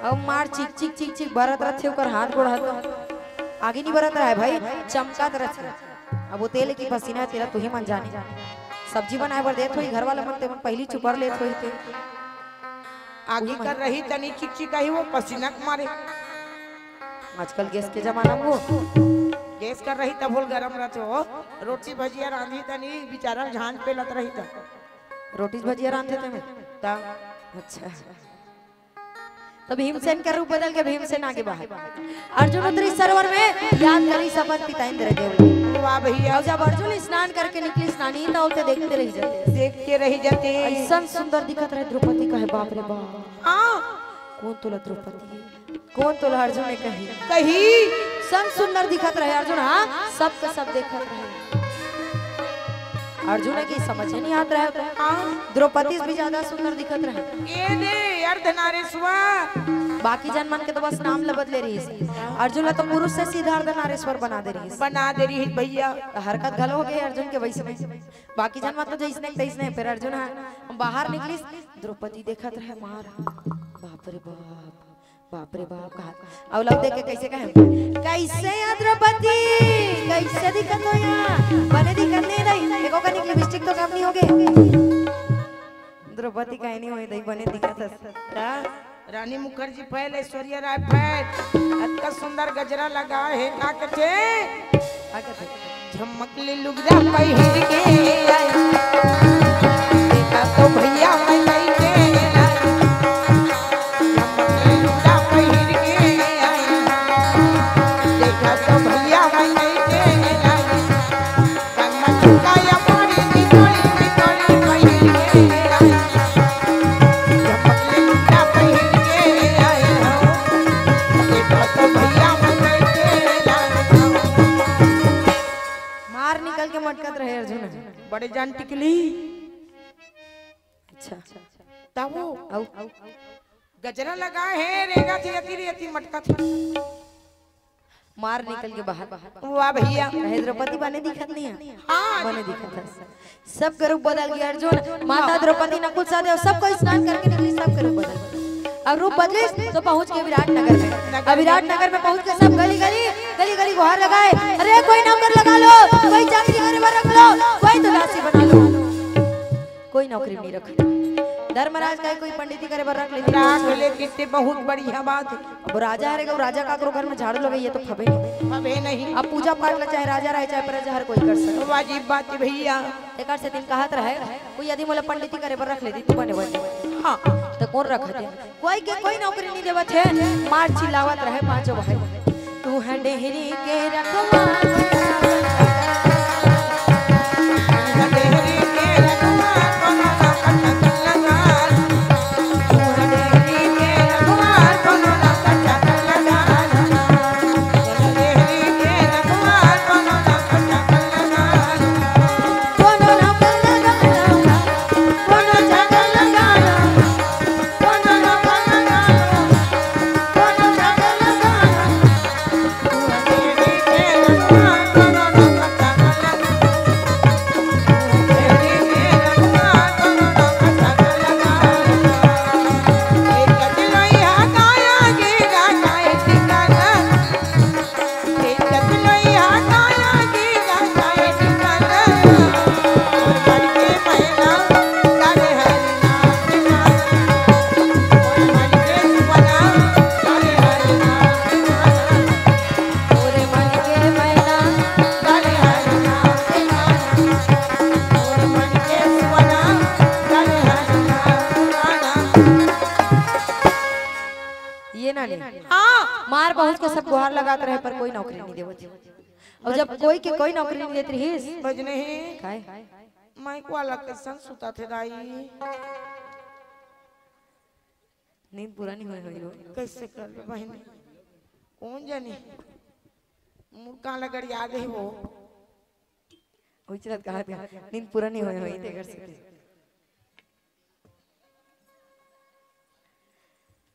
अब मार चिक चिक चिक चिक बरत रथे, ओकर हाथ गोड़ हाथ आगे नहीं बरत रहा है भाई, चमकत रथे। अब वो तेल की पसीना है, तेरा तुही मन जाने। सब्जी बनाए बर देत होई घर वाला मन, ते मन पहली चुपर लेत होई ते। आगी कर रही तनी चिक चिक आई, वो पसीना के मारे। आजकल गैस के जमाना में वो। गैस कर रही तब बोल गरम रहते हो, रोटी भजिया रांधी तनी बेचारा झांझ पेलत रही तब। रोटी भजिया रांधे थे मैं। तब। अच्छा। तो भीमसेन का रूप बदल के भीमसेन आगे बाहर। अर्जुन उतरी सरोवर में, याद करी सपन पिता इंद्र देव। वाह भैया। और जब अर्जुन स्नान करके निकली स्नानी, तो उसे देखते रह जाते। देखते रह जाते। ऐसा सुंदर दिखत रहे द्रौपदी, कहे, "बाप रे बाप।" हाँ। कौन तोला द्रौपदी? कौन तोला अर्जुन ने कही? कही। सन सुंदर दिखत रहे अर्जुन, हाँ, सब का सब देखत रहे। अर्जुन के समझ नहीं आत रहे तो। हाँ। द्रौपदी से भी ज्यादा सुंदर दिखत रहे। ए दे, अर्धनारीश्वर। बाकी जन मन के तो बस नाम ल बदले रहिस। अर्जुन ला तो पुरुष से सीधा अर्धनारीश्वर बना दे रहिस। बना दे रहिस भैया। तो हरकत घलो हो गई अर्जुन के वैसने। बाकी जन मन तो जैसने के तैसने। फिर अर्जुन ह बाहर निकलिस, द्रौपदी देखत रहे मार। बाप रे बाप, बाप रे बाप, कहा। अउ लोग देख के कैसे कहे, "कैसे या द्रौपदी, कैसे दिखत हो या? बने दिखत नहीं रही, एको कनिक लिपस्टिक तो कम नहीं होगे।" द्रौपदी कहे, "नहीं होई दई, बने दिखत हस।" का? रानी मुखर्जी फैल, ऐश्वर्या राय फैल, अतका सुंदर गजरा लगा हे, का कथे? का कथे? झमक ले लुगरा पहिर के आए, देखा तो भैया मैं लइके आए। झमक ले लुगरा पहिर के आए, देखा तो भैया मैं लइके आए। कनक का या मारी निकोली निकोली पहिर के आए। झमक ले लुगरा पहिर के आए हो। देखा तो भैया मैं लइके आए। मार निकल के मटकत रहे अर्जुन। बड़े जान टिकली। अच्छा। तब वो अउ गजरा लगा हे, रेंगा थे अति रे अति मटका थे। मार निकल के बाहर। वाह भैया। कहे, "द्रौपदी बने दिखत नहीं है?" हाँ। बने दिखत है। सब के रूप बदल गया अर्जुन। माता द्रौपदी, नकुल सहदेव, सबको स्नान करके निकली, सब के रूप बदल गया। अब रूप बदलिस तो पहुंच के विराट नगर में। अब विराट नगर में पहुंच के सब गली गली, गली गली गुहार लगाए, "अरे कोई नौकर लगा लो, कोई चाकरी करे बर रख लो, कोई तो दासी बना लो।" कोई नौकरी नहीं रखा। धर्मराज कहे, "कोई पंडिती करे बर रख लेती।" राख ले कितने बहुत बढ़िया बात है। अब राजा हरे गो, राजा काकरो घर में झाड़ू लगाइए तो फबे नहीं। फबे नहीं। अब पूजा पाठ ला चाहे राजा रहे, चाहे प्रजा, हर कोई कर सके। वाजिब बात है भैया। एकर से दिन कहत रहे, "कोई यदि मोला पंडिती करे बर रख लेती, तू बने बने।" हाँ। तो कौन रखत हे? कोई के कोई नौकरी नहीं देवत हे। मार चिल्लावत रहे पांचों भाई, "तू है डेहरी के रखवा।" ये ना ले। हाँ। मार पहुंच के सब गुहार लगात रहे, पर कोई नौकरी नहीं देवत। और जब कोई के कोई नौकरी नहीं देत रहिस, बजने ही। काय? माइक वाला कैसन सुता थे दाई? नींद पूरा नहीं होय होय हो। कैसे कर ले बहिनी? कौन जानी? मुर्गा लगड़ याद है वो। उचरत कहा था, नींद पूरा नहीं होय होय, तेकर से।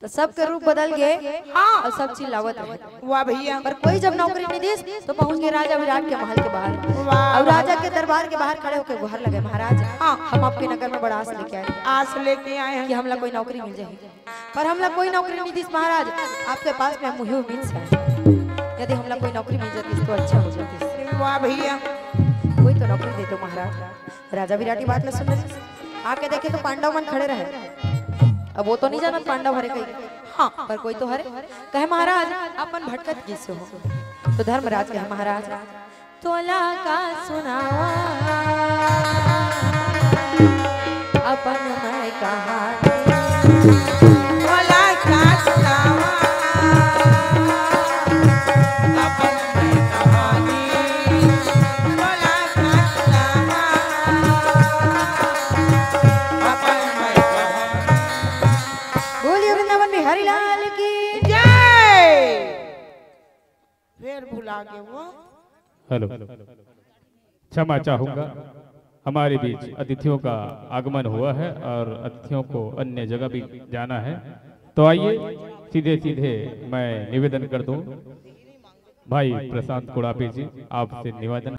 तो सबके रूप बदल गए। हाँ। और सब चिल्लावत रहे। वाह भैया। पर कोई जब नौकरी नहीं दिस, तो पहुंच गए राजा विराट के महल के बाहर। वाह। और राजा के दरबार के बाहर खड़े होकर गुहार लगे, "महाराज, हाँ। हम आपके नगर में बड़ा आस लेके आए हैं आस लेके आए हैं। कि हमला कोई नौकरी मिल जाए, पर हमला कोई नौकरी नहीं दिस महाराज। आपके पास में मुहिम मिल जाए, यदि हमला कोई नौकरी मिल जाती तो अच्छा हो जाती।" वाह भैया। कोई तो नौकरी दे दो महाराज। राजा विराट की बात न सुन रहे। आके देखे तो पांडव मन खड़े रहे। अब वो तो नहीं जानत पांडव हरे कहीं। हाँ। पर कोई तो हरे। कहे, "महाराज, अपन भटकत गिस हो।" तो धर्मराज कहे, "महाराज, तोला का सुनावा अपन मैं कहानी।" तोला का सुनावा अपन मैं कहानी। तोला का सुनावा अपन मैं कहानी। बोलिए वृंदावन बिहारी लाल की जय। फिर भुला गए वो। हेलो, क्षमा चाहूंगा, हमारे बीच अतिथियों का आगमन हुआ है और अतिथियों को अन्य जगह भी जाना है। तो आइए, सीधे सीधे मैं निवेदन कर दूं, भाई प्रशांत कुड़ापी जी, आपसे निवेदन।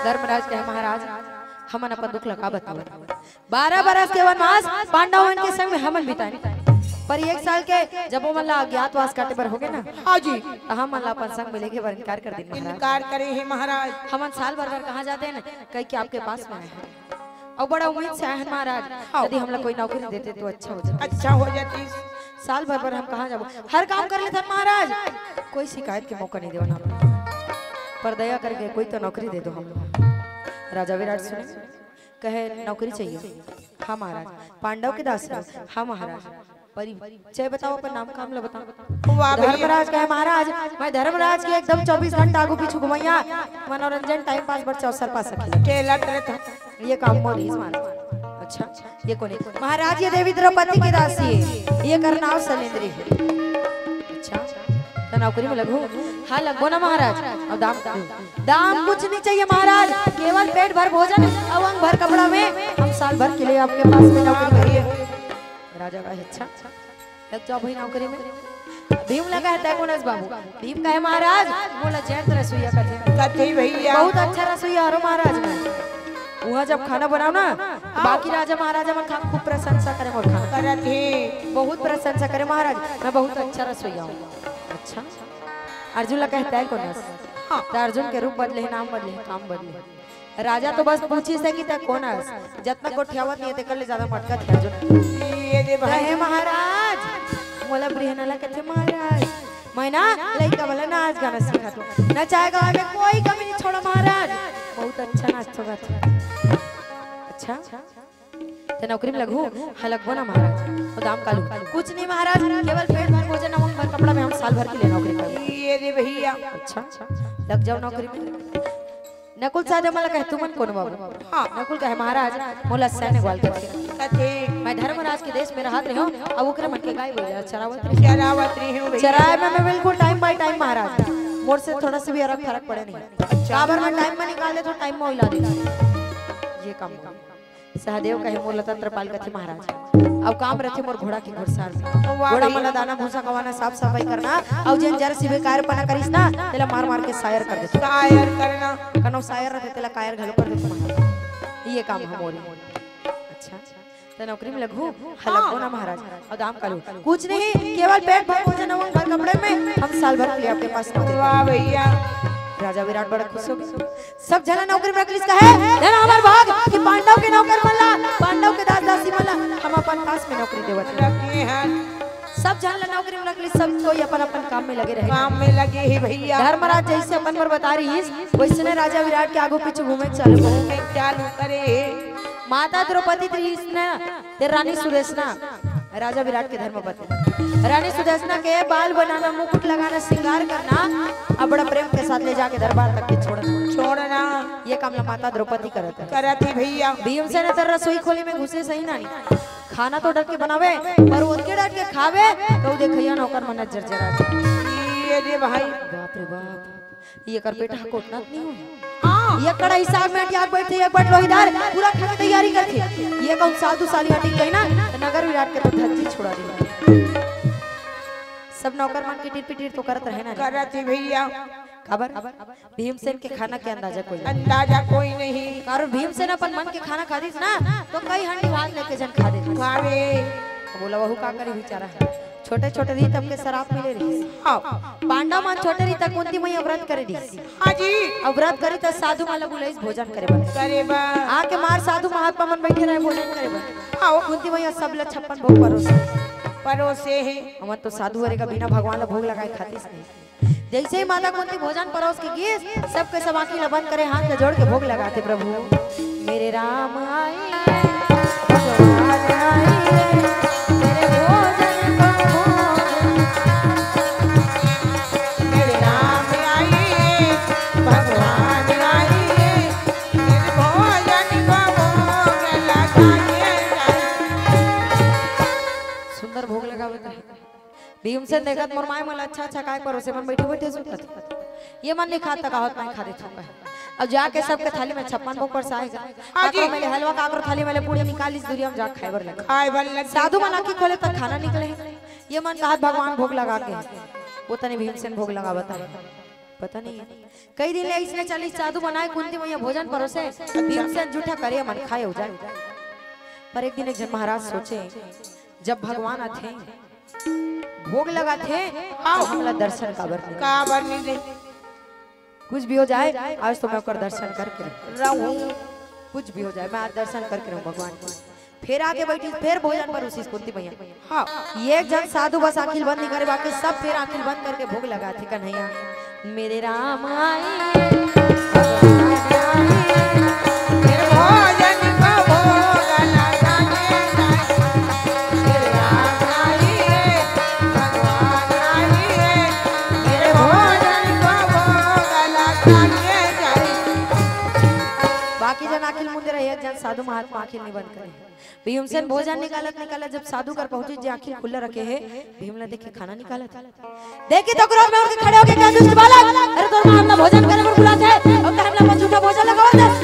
धर्मराज कहे, महाराज, हमन अपन दुख ला का बतावन? बारह बरस के वनवास पांडव मन के संग में हमन बिताएन, पर एक साल के जब ओमन ला अज्ञातवास काटे बर होगे ना, हाँ जी। त हमन ला अपन संग में लेगे बर इनकार कर दिन महाराज। इनकार करे हे महाराज। हमन साल भर बर कहाँ जातेन, कहिके आपके पास में आए हन। अउ बड़ा उम्मीद से आए हन महाराज, हाँ। यदि हमला कोई नौकरी देते तो अच्छा हो जाता। अच्छा हो जाती। साल भर बर हम कहाँ जाबो, हर काम कर लेथन महाराज, कोई शिकायत के मौका नहीं देवन आप, पर दया करके कोई तो नौकरी दे दो हम। राजा विराट सुने, कहे, नौकरी चाहिए? हाँ महाराज। पांडव के दास हो? हाँ महाराज। परिचय बताओ, अपन नाम काम ला बताओ। वाह भैया। धर्मराज कहे, महाराज, मैं धर्मराज के एकदम चौबीस घंटा आगू पीछू घुमैया, मनोरंजन, टाइम पास बर अवसर पा सके। खेलत रहत। ये काम मोर ही महाराज। अच्छा, ये कोन हे? महाराज, ये देवी द्रौपदी के दासी हे, ये कर नाव सलेंद्री हे। अच्छा, त नौकरी में लगहू? हाँ, लगबो ना महाराज। अब दाम का? दाम कुछ नहीं चाहिए महाराज, केवल पेट भर भोजन अउ अंग भर कपड़ा में हम साल भर के लिए आपके पास में नौकरी करिए। राजा कहे, अच्छा, लग जाओ भाई नौकरी में। भीम लगा है तय कोनस बाबू। भीम कहे, महाराज, मोला जयंत रसोईया कथे। कथे भैया। बहुत अच्छा रसोईया हरो महाराज मैं। उहाँ जब खाना बनाओ ना, तो बाकी राजा महाराजा मन खा खूब प्रशंसा करे मोर खाना। करत हे। बहुत प्रशंसा करे महाराज, मैं बहुत अच्छा रसोईया हूँ। अच्छा, अर्जुन ला कहे तय कोनस? हाँ। त अर्जुन के रूप बदले हे, नाम बदले हे, काम बदले हे। राजा तो बस पूछिस हे कि तय कोनस, जतना गोठियावत नहीं हे, तेकर ले ज्यादा मटकत हे अर्जुन। ये दे भाई। कहे, महाराज, मोला बिहना ला कथे महाराज, मैं ना लइका वाला नाच गाना सिखाथों, नचाए गावे में कोई कमी नहीं छोड़ों महाराज, बहुत अच्छा नाचथों गाथों। अच्छा, त नौकरी में लगहू? हाँ, लगबो ना महाराज। ओ दाम कालू? कुछ नहीं महाराज, केवल पेट भर भोजन अउ अंग भर कपड़ा में हम साल भर के लिए नौकरी करबो। ये रे भैया। अच्छा, लग जाओ नौकरी में। नकुल सहदेव मन ला कहे, तुमन कोन बाबू? हाँ। नकुल कहे, महाराज, मोला सैन्य ग्वाल कथे। कथे। मैं धर्मराज के देश में रहत रहेंव, अउ ओकरे मन के गाय बइला चरावत रहेंव। चरावत रहेंव भैया। चराए में मैं बिल्कुल time by time महाराज। मोर से थोड़ा सा भी फरक, फरक पड़े नहीं। अच्छा। काबर मैं टाइम में निकाल देथों, टाइम में उला देथों। ये काम। सहदेव कहे, मोला तंत्रपाल कथे महाराज। अउ काम रथे मोर घोड़ा के घुड़सार में। वाह घोड़ा भैया। मन ला दाना भूसा खवाना, साफ सफाई करना, अउ जेन जरा सी भी कायरपना करिस ना, तेला मार मार के सायर कर देथों। सायर करना। कनो सायर रथे, तेला कायर घलो कर देथों महाराज। ये काम हे मोर। अच्छा, त नौकरी में लगहू? हाँ, लगबो ना महाराज। अउ दाम कालू? कुछ नहीं, केवल पेट भर भोजन अउ अंग भर कपड़े में हम साल भर के लिए आपके पास नौकरी करेंव। वाह भैया। राजा विराट बड़ा खुश होगे। सब झन ला नौकरी में रख लिस, कहे, धन हमर भाग कि पांडव के नौकर मन ला, पांडव के दास दासी मन ला हम अपन पास में नौकरी देवत हन। रखे हन। सब झन ला नौकरी में रख लिस, सब कोई अपन अपन काम में लगे रहे। काम में लगे हे भैया। धर्मराज जइसे अपन बर बता रहिस, वइसने राजा विराट के आगू पीछू घूमे चालू करे। घूमे चालू करे हे। माता द्रौपदी रहिस ना, ते रानी सुदेशना, राजा विराट के धर्मपत्नी। रानी सुदेशना के बाल बनाना, मुकुट लगाना, श्रृंगार करना, अउ बड़ा प्रेम के साथ ले जाके दरबार तक के छोड़ना। छोड़ना। ये काम ला माता द्रौपदी करत हे। करत हे भैया। भीमसेन त रसोई खोली में घुसे सही ना नहीं। खाना तो डट के बनावे, पर ओतके डट के खावे, त देखइया नौकर मन जर जरा जाय। ये रे भाई। बाप रे बाप। ये कर बेटा ह कोटना नहीं हो। हाँ। ये कड़ा हिसाब में अटियाक बैठथे, एक बट लोहीदार पूरा खाने तैयारी करथे। ये कहूँ साधु साली हटिन कही ना, त नगर विराट के तो धरती छोड़ा दे। सब नौकर मन किटिर पिटिर तो करत रहे ना। करत हे भैया। काबर? भीमसेन के खाना के अंदाजा कोई नहीं। अंदाजा कोई नहीं। काबर भीमसेन अपन मन के खाना खा दिस ना, तो कई हंडी भात लेके झन खा देतिस। खावे। बोला वहू का करे बेचारा। छोटे छोटे रही तब के सराप मिले रहिस। हाँ। पांडव मन छोटे रही तक कुंती मैया व्रत करे दिस। हाँ जी। अब व्रत करे त साधु मन ला बुलाइस भोजन करे बर। करे बर। आके मार साधु महात्मा मन बैठे रहे भोजन करे बर। हाँ। कुंती मैया सब ला छप्पन भोग परोस। परोसे हे। हमन तो साधु हरे का बिना भगवान ला भोग लगाए खातिस नहीं। जैसे ही माता कुंती भोजन परोस के गिस, सबके सब आँखी ला बंद करे, हाथ ला जोड़ के भोग लगाथे, प्रभु मेरे राम आए, भगवान आए, मेरे भोजन को भोग। मेरे राम आए, भगवान आए, मेरे भोजन को भोग लगाए। सुंदर भोग लगावत हे। भीमसेन देखत मोर माय मन ला अच्छा अच्छा काय परोसे, मन बइठे बइठे सुतत। ये मन नइ खात त का होत, मैं खा देथंव कहे। अब जाके सबके थाली में छप्पन भोग परसाए गा। हाँ जी। काकरो में ले हलवा, काकरो थाली में ले पूड़ी निकालिस, दुरिहा म जाके खाए बर लगे। खाए बर लगे। साधु मन आँखी खोले त खाना निकले हे। ये मन कहत भगवान भोग लगा के हे। वो तने भीमसेन भोग लगावत हे। पता नहीं कई दिन ले अइसने चलिस, साधु मन आए, कुंती मइया भोजन परोसे, भीमसेन जूठा करे मन खाए हो जाए। पर एक दिन एक झन महाराज सोचे, जब भगवान आथे, भोग लगाथे, त हमला दर्शन काबर नइ दे? काबर नइ दे? कुछ भी हो जाए, आज तो मैं ओकर दर्शन करके रहूं। रहूं। कुछ भी हो जाए, मैं आज दर्शन करके रहूं भगवान के। फेर आके बइठिस, फेर भोजन परोसिस कुंती मइया। हाँ। एक झन साधु बस आँखी ल बंद नइ करे, बाकी सब फेर आँखी ल बंद करके भोग लगाथे, कन्हैया मेरे राम आए, भगवान आए, मेरे भोजन को भोग लगाए। मेरे राम आए, भगवान आए, मेरे भोजन को भोग लगाए। बाकी झन आँखी ल मूंदे रहे, एक झन साधु महात्मा आँखी ल नइ बंद करे। भीमसेन भोजन निकालत निकालत जब साधु कर पहुंचिस, जे आँखी खुल्ला रखे हे, भीम ला देख के खाना निकालत। देख के तो क्रोध में उठ के खड़े हो गे, कहे, दुष्ट बालक, अरे तोर माँ हमला भोजन करे बर बुलाथे अउ तैं हमला अपन जूठा भोजन लगावत हस।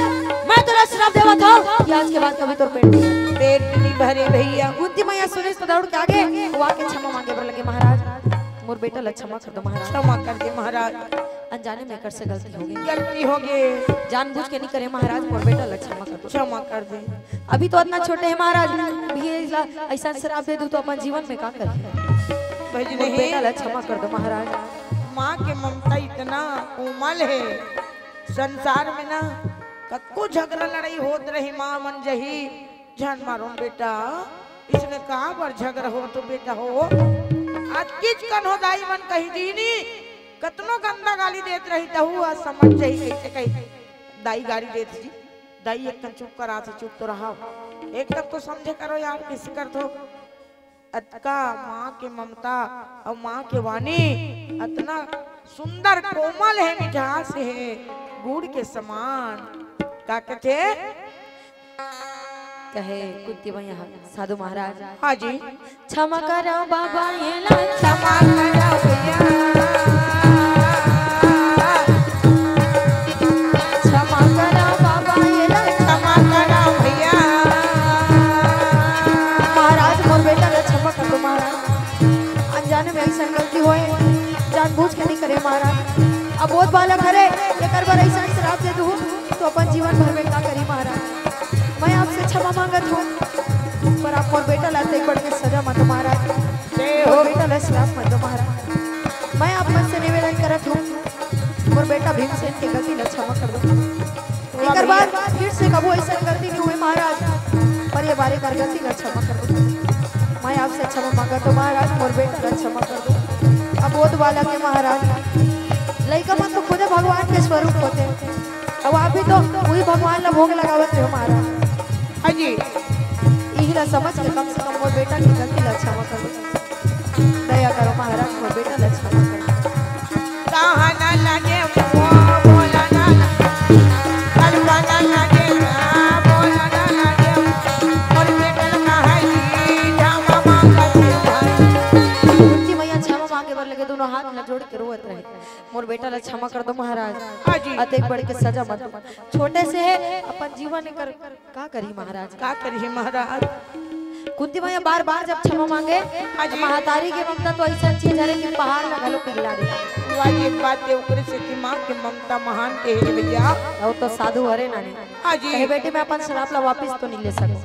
मैं तोला श्राप देवत हंव कि आज के बाद कभी तोर पेट नइ भरे भइया। कुंती मइया सुनिस त दउड़ के आगे, वो आके क्षमा मांगे बर लगे, महाराज मोर बेटा ला क्षमा कर दो महाराज। क्षमा कर दे महाराज। अनजाने में एकर से गलती हो गे। गलती हो गे। जानबूझ के नइ करे महाराज, मोर बेटा ला क्षमा कर दो। क्षमा कर दे। अभी तो अतना छोटे हे महाराज, अभी एला अइसन श्राप दे दूं त अपन जीवन में का करही? भजन मोर हे। बेटा ला क्षमा कर दो महाराज। माँ के ममता इतना कोमल हे, संसार में ना कतको झगरा लड़ाई होत रही, माँ मन जही झन मारो न बेटा, इसने का बर झगरा होत हे बेटा हो? आज किच कन हो दाई मन कही दीनी, कतनो गंदा गाली देत रही तहू आज समझ जाही कइसे कही। दाई गाली देत जी, दाई एक कन चुप करा थे, चुप तो रहा। एक तक तो समझे करो यार, किस कर दो। अतका माँ के ममता अउ माँ के वाणी अतना सुंदर कोमल हे, मिठास हे, गुड़ के समान। का कथे? कहे कुंती मइया ह, साधु महाराज। हाँ जी। क्षमा करो बाबा, ये ला क्षमा करो भइया। क्षमा करो बाबा, ये ला क्षमा करो भइया। महाराज, मोर बेटा ला क्षमा कर दो महाराज। अनजाने में अइसन गलती होए, जानबूझ के नइ करे महाराज। अबोध बालक हरे, एकर बर अइसन श्राप दे दूं, तो अपन जीवन भर में का करी महाराज। मैं आपसे क्षमा मांगत हंव, पर आप मोर बेटा ला अतेक बड़ के सजा मत दो महाराज। जय हो। मोर बेटा ला श्राप मत दो महाराज। मैं आप मन से निवेदन करत हंव, मोर बेटा भीमसेन के गलती ला क्षमा कर दो। एकर बाद फिर से कभू अइसन गलती नइ होए महाराज, पर ये बार एकर गलती ला क्षमा कर दो। मैं आपसे क्षमा मांगत हंव महाराज, मोर बेटा ला क्षमा कर दो। अबोध बालक हे महाराज, लइका मन तो खुदे भगवान के स्वरूप होथे। अब आप भी तो उही भगवान ला भोग लगावत रहे हो महाराज। हाँ जी। इही ला समझ के कम से कम मोर बेटा के गलती ला क्षमा कर दो। दया करो महाराज, मोर बेटा ला क्षमा कर दो। कहा ना लगे वो बोला ना, कल्पना लगे ना बोला ना लगे, मोर बेटा ला कहा जी क्षमा मांगत हे भाई। कुंती मइया क्षमा मांगे बर लगे, दूनों हाथ ला जोड़ के रोवत रहे। मोर बेटा ला क्षमा कर दो महाराज। हाँ जी। अतेक बड़ के सजा मत दो। छोटे से हे, अपन जीवन कर, का करही महाराज? का करही महाराज? कुंती मइया बार बार जब क्षमा मांगे, हाँ जी। महतारी के ममता तो अइसन चीज हरे कि पहाड़ ला घलो पिघला दे। वाह, ये बात हे, ओकरे सेती माँ के ममता महान के हे भइया। अउ तो साधु हरे नानी। हाँ जी। कहे, बेटी, मैं अपन श्राप ला वापिस तो नइ ले सकंव,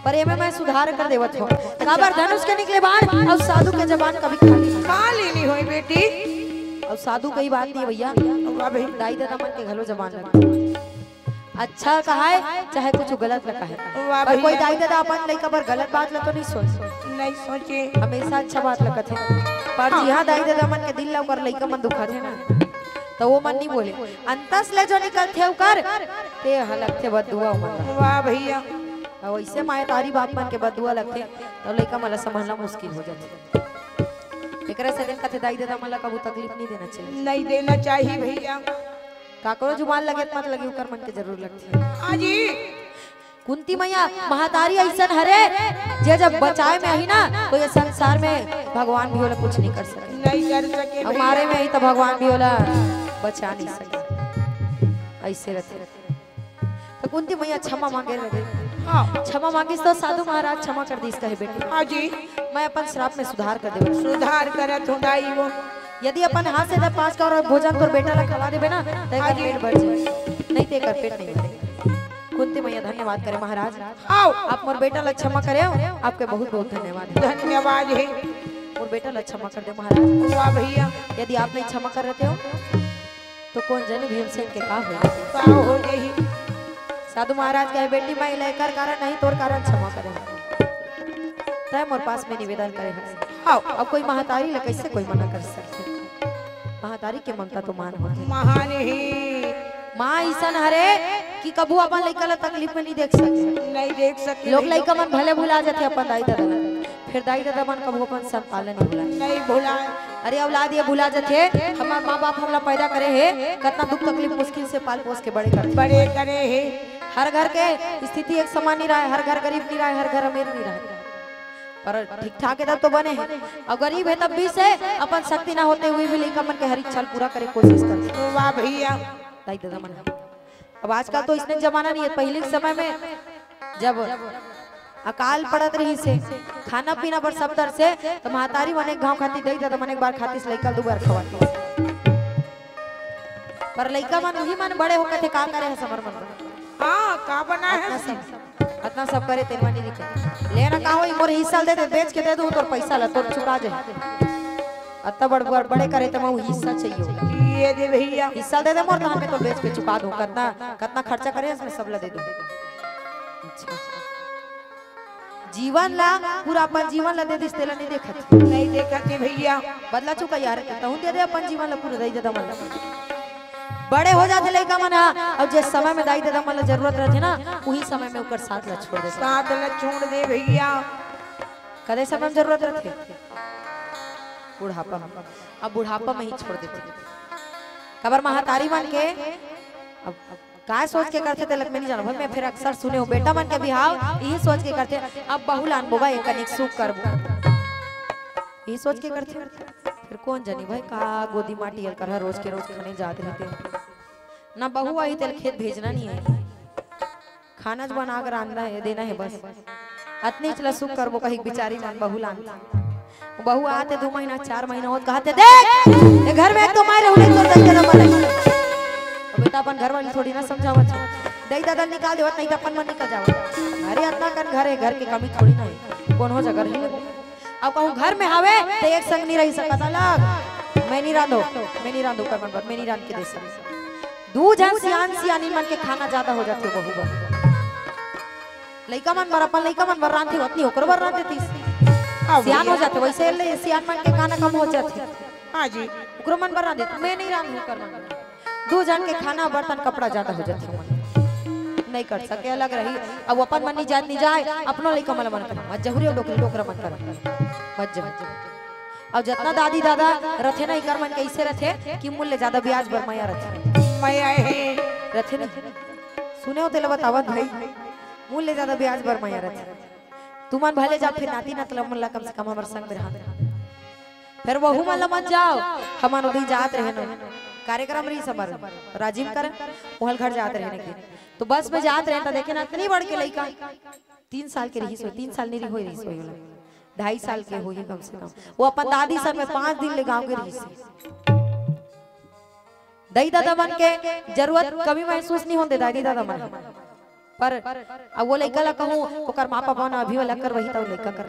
पर एमे मैं सुधार कर देवत हंव। काबर धनुष के निकले बाण अउ साधु के जबान कभी खाली नइ। खाली नइ होय बेटी। अउ साधु कही बात नइ हे भइया, वाह भई। दाई ददा मन के घलो जबान लगे। अच्छा कहाय, चाहे कुछ गलत ल कहाय। वाह पर कोई भैया। दाई ददा अपन लइका बर गलत बात ल तो नहीं सोच। नहीं सोचे। हमेशा अच्छा बात ल कथे। पर हाँ। जिहाँ दाई ददा मन के दिल ल ओकर लइका मन दुखाथे ना, त वो मन नहीं बोले। अंतस ले जो निकलथे ओकर, ते ह लगथे बदुआ ओमन ल। वाह भैया। अउ अइसे महतारी बाप मन के बदुआ लगथे, त लइका मन ल संभालना मुश्किल हो जाथे। एकरा से दिन कथे दाई ददा मन ल कभू तकलीफ नहीं देना चाहिए। नहीं देना चाहिए भैया। काकरो जुबान लगे त मत लगे, ओकर मन के जरूर लगथे। हाँ जी। कुंती मैया महतारी अइसन हरे, जे जब बचाए में आही ना, तो ये संसार में भगवान भी ओला कुछ नहीं कर सके। नहीं कर सके अउ भैया। मारे में आही तो भगवान भी ओला बचा नहीं सके। अइसे रथे। तो कुंती मैया क्षमा मांगे लगे। हाँ। क्षमा मांगिस तो साधु महाराज क्षमा कर दिस, कहे, "बेटी, हाँ जी। मैं अपन श्राप में सुधार कर देबे।" सुधार करत हूँ दाई वो। यदि अपन हाथ से जब पाँच कौर भोजन तोर बेटा ला खवा देबे ना, तो हाँ एकर जी। पेट भर जाए, नहीं तो एकर पेट नहीं भरे। कुंती मैया धन्यवाद करे, "महाराज, आओ। आप मोर बेटा ला क्षमा करे हो, आपके बहुत बहुत धन्यवाद है।" धन्यवाद है। मोर बेटा ला क्षमा कर दे महाराज। वाह भैया। यदि आप नहीं क्षमा कर रहते हो, तो कोन जनी भीमसेन के का होही? का हो जाही? साधु महाराज कहे, "बेटी, मैं एला एकर कारण नहीं, तोर कारण क्षमा करे हंव। तैं मोर पास में निवेदन करे हस।" हाँ। अब कोई महतारी ला कइसे कोई मना कर सकथे? महतारी के ममता तो महान होथे। महान ही। माँ अइसन हरे कि कभू अपन लइका ला तकलीफ में नहीं देख सके। नहीं देख सके लोग भैया। लइका मन भले भुला जाथे अपन दाई ददा ला, फिर दाई ददा मन कभू अपन संतान ला नहीं भुलाय। नहीं भुलाय। अरे औलाद ये भुला जाथे, हमर माँ बाप हमला पैदा करे हे, कतना दुख तकलीफ मुश्किल से पाल पोस के बड़े करथे। बड़े करे हे। हर घर के स्थिति एक समान नहीं रहय, हर घर गरीब नहीं रहय, हर घर अमीर नहीं रहय। पर ठीक ठाक हे तब तो बने हे, अउ गरीब हे तब भी से अपन शक्ति ना होते हुए भी लइका मन के हर इच्छा ल पूरा करे के कोशिश करथे। वाह भैया। दाई ददा मन। अब आजकल तो इसने जमाना नहीं है, पहले के समय में जब अकाल पड़त रहिस हे, खाना पीना बर सब तरसे, तो महतारी मन एक घांव खाती दई ददा मन एक बार खातिस, लइका दू बार खवातिस। पर लइका मन उही मन बड़े होकर थे का करे हे समर मन। हाँ, का बना है अतना सब, अतना सब करे तेन मन नहीं दिखे। ले ना का होई, मोर हिस्सा दे दे, बेच के दे दूं तोर पैसा ला, तोर चुका जाए। अतना बड़, बड़, बड़े करे त महू हिस्सा चाहिए। ये दे भैया। हिस्सा दे दे मोर, तहां में तो बेच के चुका दूं। कतना, कतना खर्चा करे इसमें सब ला दे दूं। अच्छा, अच्छा। जीवन ला, पूरा अपन जीवन ला दे दिस, तेला नहीं देखत। नहीं देखत हे भैया। बदला चुका यार, तहूं दे दे अपन जीवन ला पूरा दई ददा मन ला। बड़े हो जाथे लइका मन ह, अउ जे समय में दाई ददा मन ला जरूरत रहथे ना, उही समय में ओकर साथ ला छोड़ देथे। साथ ला छोड़ दे भैया। कदे समय में जरूरत रहथे? बुढ़ापा में। अब बुढ़ापा में ही छोड़ देथे। काबर महतारी मन के अब का सोच के करथे तेला मैं नहीं जानव भाई, मैं फिर अक्सर सुने हंव बेटा मन के बिहाव यही सोच के करथे, अब बहू लानबो भाई कनिक सुख करबो, यही सोच के करथे। फिर कोन जनी भाई का गोदी माटी हल कर रोज के रोज खाने जात रहिथे, ना बहू आही तेला खेत भेजना नहीं है। खाना च बना के रांधना हे, देना हे बस। अतनीच ल सुख करबो कहिके बिचारी मन बहू लानथे। बहू आथे दू महीना, चार महीना होत कहथे, "देख, ये घर में एक तो मैं रहूं, नहीं तो दई ददा मन।" अब बेटा अपन घर वाली थोड़ी ना समझावत हे। दई ददा निकाल देवत, नहीं तो अपन मन निकल जावत। अरे अतना कन घर हे, घर के कमी थोड़ी ना हे। कोनो जगह रही लेबो। अब कहूं घर में हवे त एक संग नहीं रही सकत, अलग। मैं नहीं रांधो, मैं नहीं रांधो कर मन बर, मैं नहीं रांध के दे सकत। दू झन सियान सियानी मन के खाना ज्यादा हो जाथे बहू बर। लइका मन बर, अपन लइका मन बर रांधथे, ओतनी ओकर बर रांध देतिस। हाँ, सियान हो भैया। जाथे, वैसे ले सियान मन के खाना कम हो जाथे। हाँ जी। ओकरो मन बर रांध देथे, मैं नहीं रांधहूं कर मन बर। दू झन के खाना, बर्तन, कपड़ा ज्यादा हो जाथे मन। नहीं कर सके, अलग रही। अब अपन मन नहीं जात नहीं जाए, अपनो लइका मन ला मन कर। मत जहू रे डोकरी डोकरा मन कर। मत जहू। अउ जतना दादी दादा रथे ना, इकर मन कइसे रथे कि मूल ले ज्यादा ब्याज बर मया रथे। मया हे। रथे नहीं। सुने हो तेला बतावत भाई, मूल ले ज्यादा ब्याज बर मया रथे। तुमन भले जाओ, फिर नाती नतला मन ला कम से कम हमर संग में रहा। फिर वहू मन ला मत जाओ, हमन उदी जात रहे न, कार्यक्रम रही हमर राजिम कर, उहल घर जात रहे न। तो बस में जात रहे त देखे ना, अतनी बड़ के लइका, तीन साल के रहिस होही, तीन साल नहीं रही होही, रहिस होही ओला, ढाई साल के होही कम से कम। वो अपन दादी संग में पांच दिन ले गांव के रहिस। दई ददा मन के जरूरत कमी महसूस नहीं होन दे दादी ददा मन। पर अब वो लइका ला कहूं, ओकर माँ पापा ना अभी वाला कर वही त लइका कर,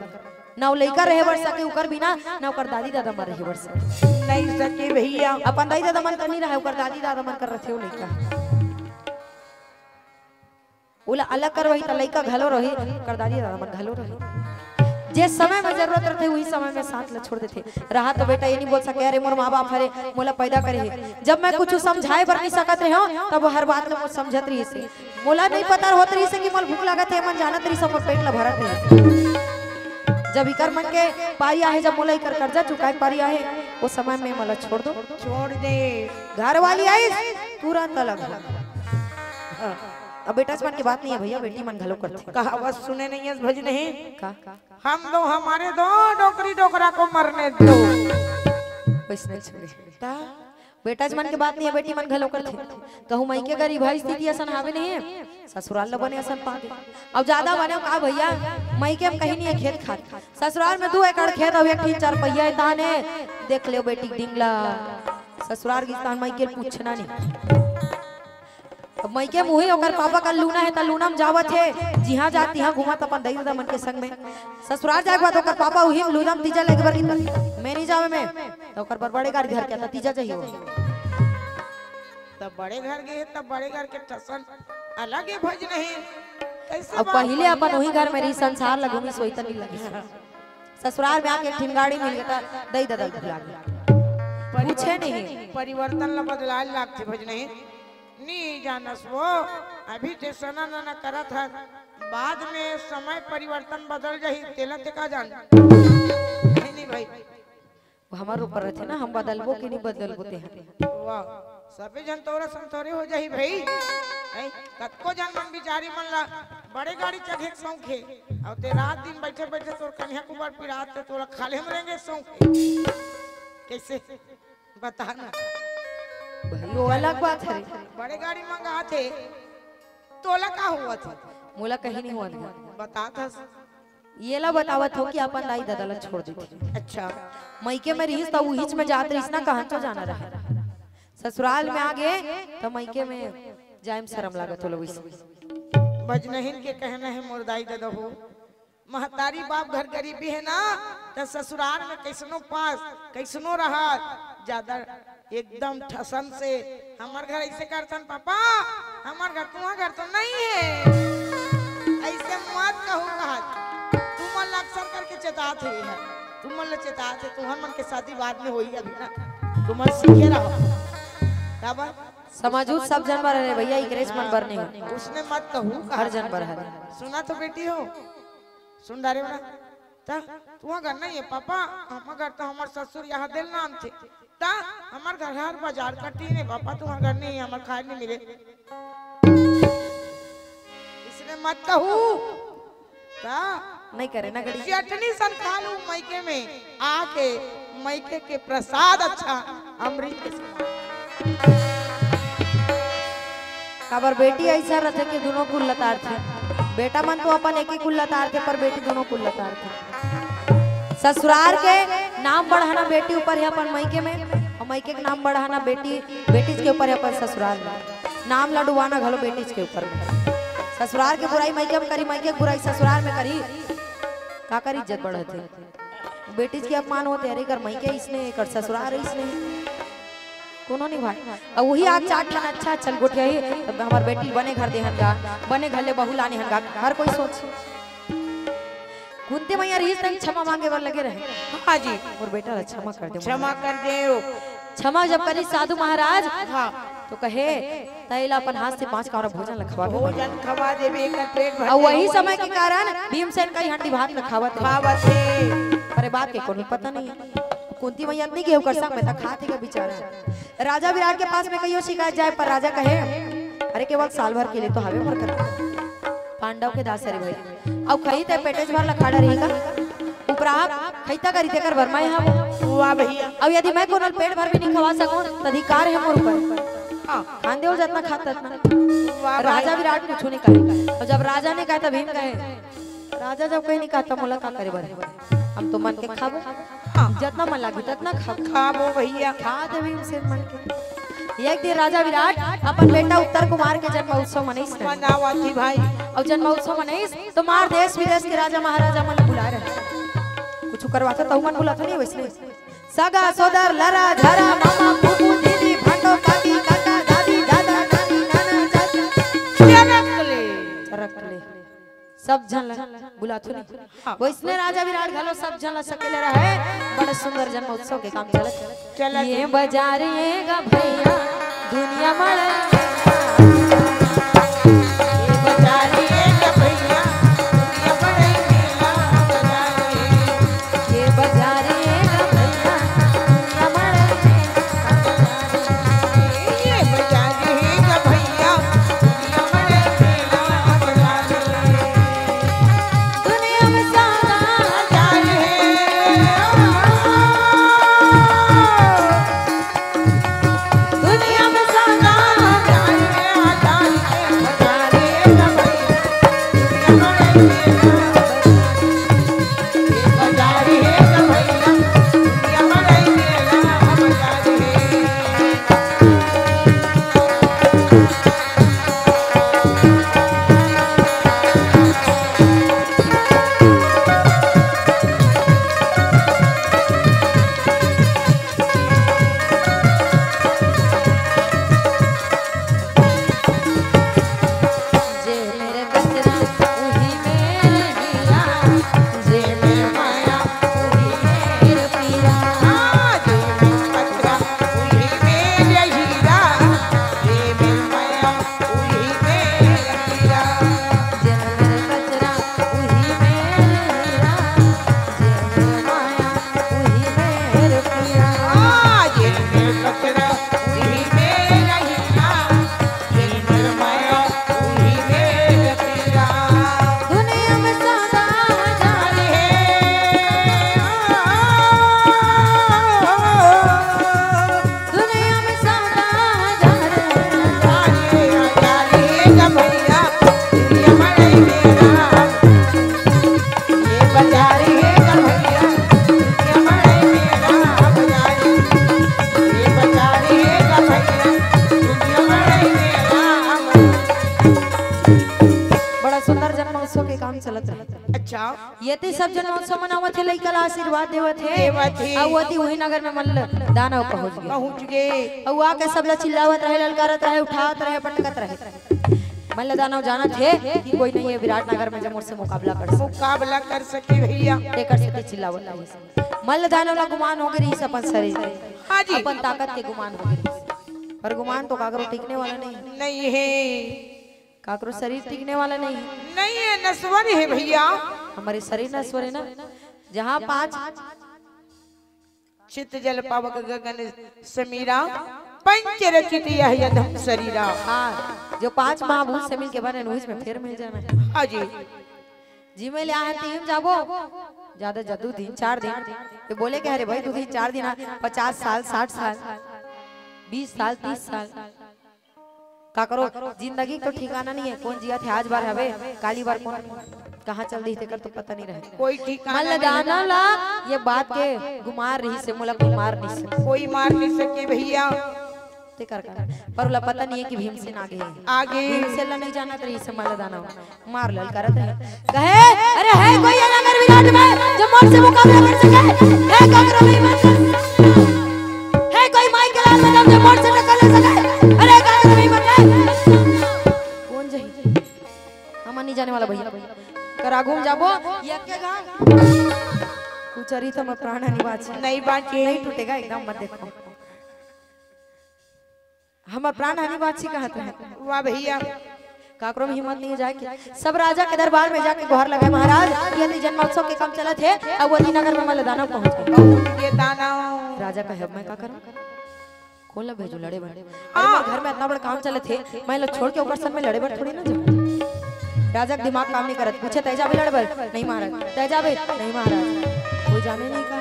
ना वो लइका रहे बर सके ओकर बिना, ना ओकर दादी ददा मन रहे बर सके। नहीं सके भैया। अपन दाई ददा मन कर नहीं रहे, ओकर दादी ददा मन कर रथे वो लइका। ओला अलग करवाही त लइका घलो रही, करदारी दादा मन घलो रही। जे समय में जरूरत रहिथे, उही समय में साथ ल छोड़ देथे। रहा तो बेटा ये नहीं बोल सके, "अरे मोर माँ बाप हरे, मोला पैदा करे हे।" जब मैं कुछ समझाए बर नहीं सकत रहे हो, तब वो हर बात ल मोर समझत रहिस हे। मोला नहीं पता होत रहिस हे कि मोला भूख लागत हे, मन जानत रहिस हे, मोर पेट ल भरत रहिस हे। जब इकर मन के पारी आहे, जब मोला इकर कर्जा चुकाए पारी आहे, वो समय में मोला छोड़ दो। छोड़ दे। घर वाली आई, तुरंत अलग हो। हाँ। अब बेटा मन के बात नहीं है भैया, बेटी मन घलो करथे। कहावत सुने नहीं है भज नहीं। का? हम दो हमारे दो, डोकरी डोकरा को मरने दो। वैसने छोड़े। ता? बेटा मन के बात नहीं है, बेटी मन घलो करथे। कहूँ मइके गरीब है, स्थिति असन हावे नहीं है, ससुराल ल बने असन पागे। अब ज्यादा बने का भैया, मइके में कहीं नहीं है खेत खात, ससुराल में दू एकड़ खेत अउ एक ठिन चार पहिया हे, ताने देख ले बेटी डिंगला। ससुराल गिस्तान मइके पूछना नहीं। अब मइके मुही ओकर पापा का लूना है, त लूना में जावत हे, जिहाँ जात तिहाँ घूमत अपन दई ददा मन के संग में। ससुराल जाए के बाद ओकर पापा उही में लूना में तीजा लेके बर गिन, "मैं नहीं जावे में।" त ओकर बर बड़े गाड़ी धर के त तीजा चाहिए हो। तब बड़े घर गए, तब बड़े घर के ठसन अलग ही भज नहीं। कैसे अब बात पहिले बनी? अपन उही घर में रही, संसार लगो में सोई त नहीं लगी। ससुराल में आके एक ठिन गाड़ी मिल गया, दई ददा भुला गया। पूछे नहीं। परिवर्तन ला बदलाए लागथे भज नहीं। नी जानस वो, अभी ते सना नना करत हस, बाद में समय परिवर्तन बदल जाही, तेला ते का जान। नहीं, नहीं भाई। वो हमर ऊपर रहथे ना, हम बदलबो कि नहीं बदलबो ते हन। वाह, सबे जन तोरा संतोरे हो जाही भाई। हैं? कतको जन मन बिचारी मन ला बड़े गाड़ी चघे के शौक हे, अउ ते रात दिन बैठे बैठे तोर कन्या कुबर पिरात ते तोला खाले में रेंगे शौक हे। कैसे? बता ना। भाई, वो अलग बात है। बड़े गाड़ी मंगात हे, तोला का हुआ था? मोला कहीं नहीं हुआ था। बता था। ये ला बतावत हो कि अपन दाई ददा ला छोड़ देथे। अच्छा। मइके में रहिस त उहीच में जात रहिस ना, कहाँ तो जाना रहे। ससुराल में आ गए त मइके में जाए में शर्म लागत हो लोग। भजनहीन के कहना है मोर दाई ददा हो, महतारी बाप घर गरीबी है ना, त ससुराल में कैसनो पास, कैसनो रहत, ज्यादा एकदम ठसन से, "हमर घर ऐसे करथन पापा, हमर घर, तुम्हार घर तो नहीं है।" ऐसे मत कहू कहत। तुमन ला अक्सर करके चेतात हे, तुमन ला चेतात हे, तुमन मन के शादी बाद में होई अभी ना, तुमन सीखे रहो। काबर? समाजू सब जन बर हरे भैया, इकरेच मन बर नहीं हो। उसने मत कहू कहत। हर जन बर हरे। सुना तो बेटी हो, सुन डारे बड़ा। त तुहा घर नहीं है पापा, हमर घर तो हमर ससुर यहाँ दिल नाम थे। त हमर घर हर बाजार कटी ने पापा, तुहा घर नहीं है, हमर खाए नहीं मिले। इसने मत कहू। त नहीं करे ना गड़ी। चटनी सन खा लू मइके में आके, मइके के प्रसाद अच्छा अमृत के समान। काबर बेटी ऐसा रथे कि दोनों कुल लतारथे। बेटा मन तो अपन एक ही कुल लतारथे, पर बेटी दोनों कुल लतारथे। ससुराल के नाम बढ़ाना बेटी ऊपर है अपन मइके में, अउ मइके के नाम बढ़ाना बेटी, बेटीच के ऊपर है अपन ससुराल में। नाम ला डुबाना घलो बेटीच के ऊपर में। ससुराल के बुराई मइके में करी, मइके के बुराई ससुराल में करी, काकर इज्जत बढ़थे? बेटीच के अपमान होथे, अरे एकर मइके इसने, एकर ससुराल इसने। कोनो नहीं भाई। अब वही आज चार ठन अच्छा चल गोठियाही, तब हमर बेटी बने घर देहन गा, बने घर ले बहू लाने हन गा, हर कोई सोच। कुंती मैया रहिस तन क्षमा मांगे बर लगे रहे। हाँ जी। मोर बेटा ला क्षमा कर दे, क्षमा कर दे। क्षमा जब करी साधु महाराज, हाँ। तो कहे, "तैला अपन हाथ से पांच कौरा भोजन ला खवा दे।" भोजन खवा देबे, एकर पेट भर अउ जाए। वही समय के कारण भीमसेन कई हंडी भात ला खावत हे। खावत हे। अरे बाप के कोनो पता नहीं है। कुंती मैया नहीं गेहूं कर संग में था, खात हे बेचारा। राजा विराट के पास में कहियो शिकायत जाए, पर राजा कहे, "अरे केवल साल भर के लिए तो हवे मोर घर।" पांडव के दास हरे भाई। अउ खाही ते पेटेच भर ला खाड़ा रही का? उपरा खैता करी तेकर बर मैं हवं। वाह भैया। अउ यदि मैं कोनो ल पेट भर भी नहीं खवा सकूं, त अधिकार है मोर ऊपर। हाँ। खान देव जतना खात ततना। वाह भाई। राजा विराट कुछ नहीं कहे। अउ जब राजा ने कहा त भीम कहे, राजा जब कहीं नहीं कहा त मोला का करे बर? हम तो मन के खाबो। हाँ। जतना मन लागी ततना खाबो। खाबो भैया। खा देवी उसे मन के। एक दिन राजा विराट अपन बेटा उत्तर कुमार के जन्म उत्सव मनईस न। मनावत ही भाई। अउ जन्म उत्सव मनईस तो मार देश विदेश के राजा महाराजा मन बुला रहे। कुछ करवाता तहु मन बुलाता नहीं वैसने। सगा सोदर लरा झरा मामा फूफू दीदी भांडो काकी काका दादी दादा नानी नाना चाचा। ले। सब झन ला बुलाथो नहीं। हाँ। वइसने राजा विराट घलो सब झन ला सकेले रहे। बड़ा सुंदर जन्मोत्सव के काम चलत हे। चलत ये हे। बजा रे गा भैया, दुनिया मड़ई। ये बजा रे गा भैया, दुनिया मड़ई मेला बजा रे। ये बजा रे गा भैया, दुनिया मड़ई मेला बजा रे। ये बजा रे गा भैया, दुनिया मड़ई मेला बजा रे। दुनिया में सौदा जाए। दुनिया में सौदा जाए, जाए, बजा रे गा भैया। बड़ा सुंदर जन्मोत्सव के काम चलत रहे। अच्छा। ये ते सब जन्मोत्सव मनावत हे, लइका ला आशीर्वाद देवत हे। देवत हे। अउ ओती उही नगर में मल्ल दानव पहुंच गे। पहुंच गे। अउ आके सब ला चिल्लावत रहे, ललकारत रहे, उठावत रहे, पटकत रहे। मल्ल दानव जानत हे कि कोई नहीं हे विराट नगर में जो मोर से मुकाबला कर सके। मुकाबला कर सके भैया। तेकर सेती चिल्लावत रहे। मल्ल दानव ला गुमान हो गे रहिस अपन शरीर के। हाँ जी। अपन ताकत के गुमान हो गे रहिस। पर गुमान तो काकरो टिकने वाला नहीं हे। नहीं हे। काकरो शरीर टिकने वाला नहीं हे। नहीं हे, नश्वर हे भैया। हमर शरीर नश्वर हे ना। जहाँ पाँच चित्त जल पावक गगन समीरा, पंच रचित यह अधम शरीरा। हाँ, जो पांच महाभूत से मिलके बने, उही में फेर मिल जाना हे। हाँ जी। जिमे ले आहे, तिही म जाबो। ज्यादा जा दू दिन, चार दिन। ये बोले के, "अरे भाई, दू दिन, चार दिन, आ, पचास साल, साठ साल, बीस साल, तीस साल।" काकरो जिंदगी के तो ठिकाना नहीं हे, कोन जियत हे, आज बर हवे, काली बर कोन कहाँ चल दिही, तेकर तो पता नहीं रहे। कोई ठिकाना मल्ल नहीं। दानव ला ये बात के गुमान रहिस हे, मोला कोई मार नहीं सके। कोई मार नहीं सके भैया। तेकर कारण। पर ओला पता नहीं हे कि भीमसेन आगे हे। आगे। भीमसेन ला नहीं जानत रहिस हे मल्ल दानव। मार ललकारत रहे। कहे, "अरे हे कोई अगर विराट में जो मोर से मुकाबला कर सके? हे काकरो नहीं मन। हे कोई माई के लाल में जो मोर से टक्कर ले सके? अरे काकरो नहीं मन।" कोन जाही? हमन नहीं जाने वाला भैया। कर आगू में जाबो, ये के गा? कुचरी तो हमर प्राण नहीं बाँची। नहीं बाँची। नहीं टूटेगा एकदम, मत देखो। हमर प्राण हानि बाँची कहत रहे। वाह भैया। काकरो में हिम्मत नहीं जाए के। सब राजा के दरबार में जाके गुहार लगाए, "महाराज, ये अति जन्मोत्सव के काम चलत हे, अउ अति नगर में मल्ल दानव पहुँच गे।" पहुँच गे दानव। राजा कहे, "अब मैं का करूँ? कोन ला भेजूँ लड़े बर? अरे, हाँ। मोर घर में अतना बड़ काम चलत हे, मैं ला छोड़ के ओकर संग में लड़े बर थोड़ी ना जाऊँ।" राजा के दिमाग काम नहीं करत, पूछे, "तै जाबे लड़े बर?" "नहीं महाराज।" "तै जाबे?" "नहीं महाराज।" कोई जाने नहीं का।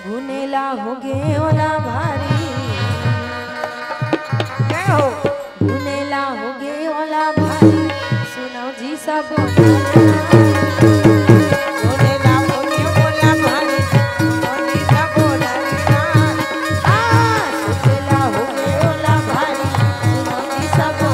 गुनेला हो गे ओला भारी। जय हो। गुनेला हो गे ओला भारी। सुनव जी सब। गुनेला हो गे ओला भारी। सुनव जी सब। हाँ, गुनेला हो गे ओला भारी। सुनव जी सब।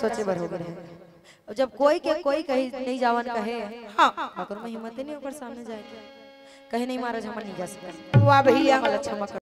सोचे बर हो गए रहे। अब जब कोई के कोई कहीं नहीं जावन कहे, हाँ। मगर मैं हिम्मत ही नहीं ओकर सामने जाए के। कहे, "नहीं महाराज, हम नहीं जा सकते।" वाह भैया। हमला क्षमा कर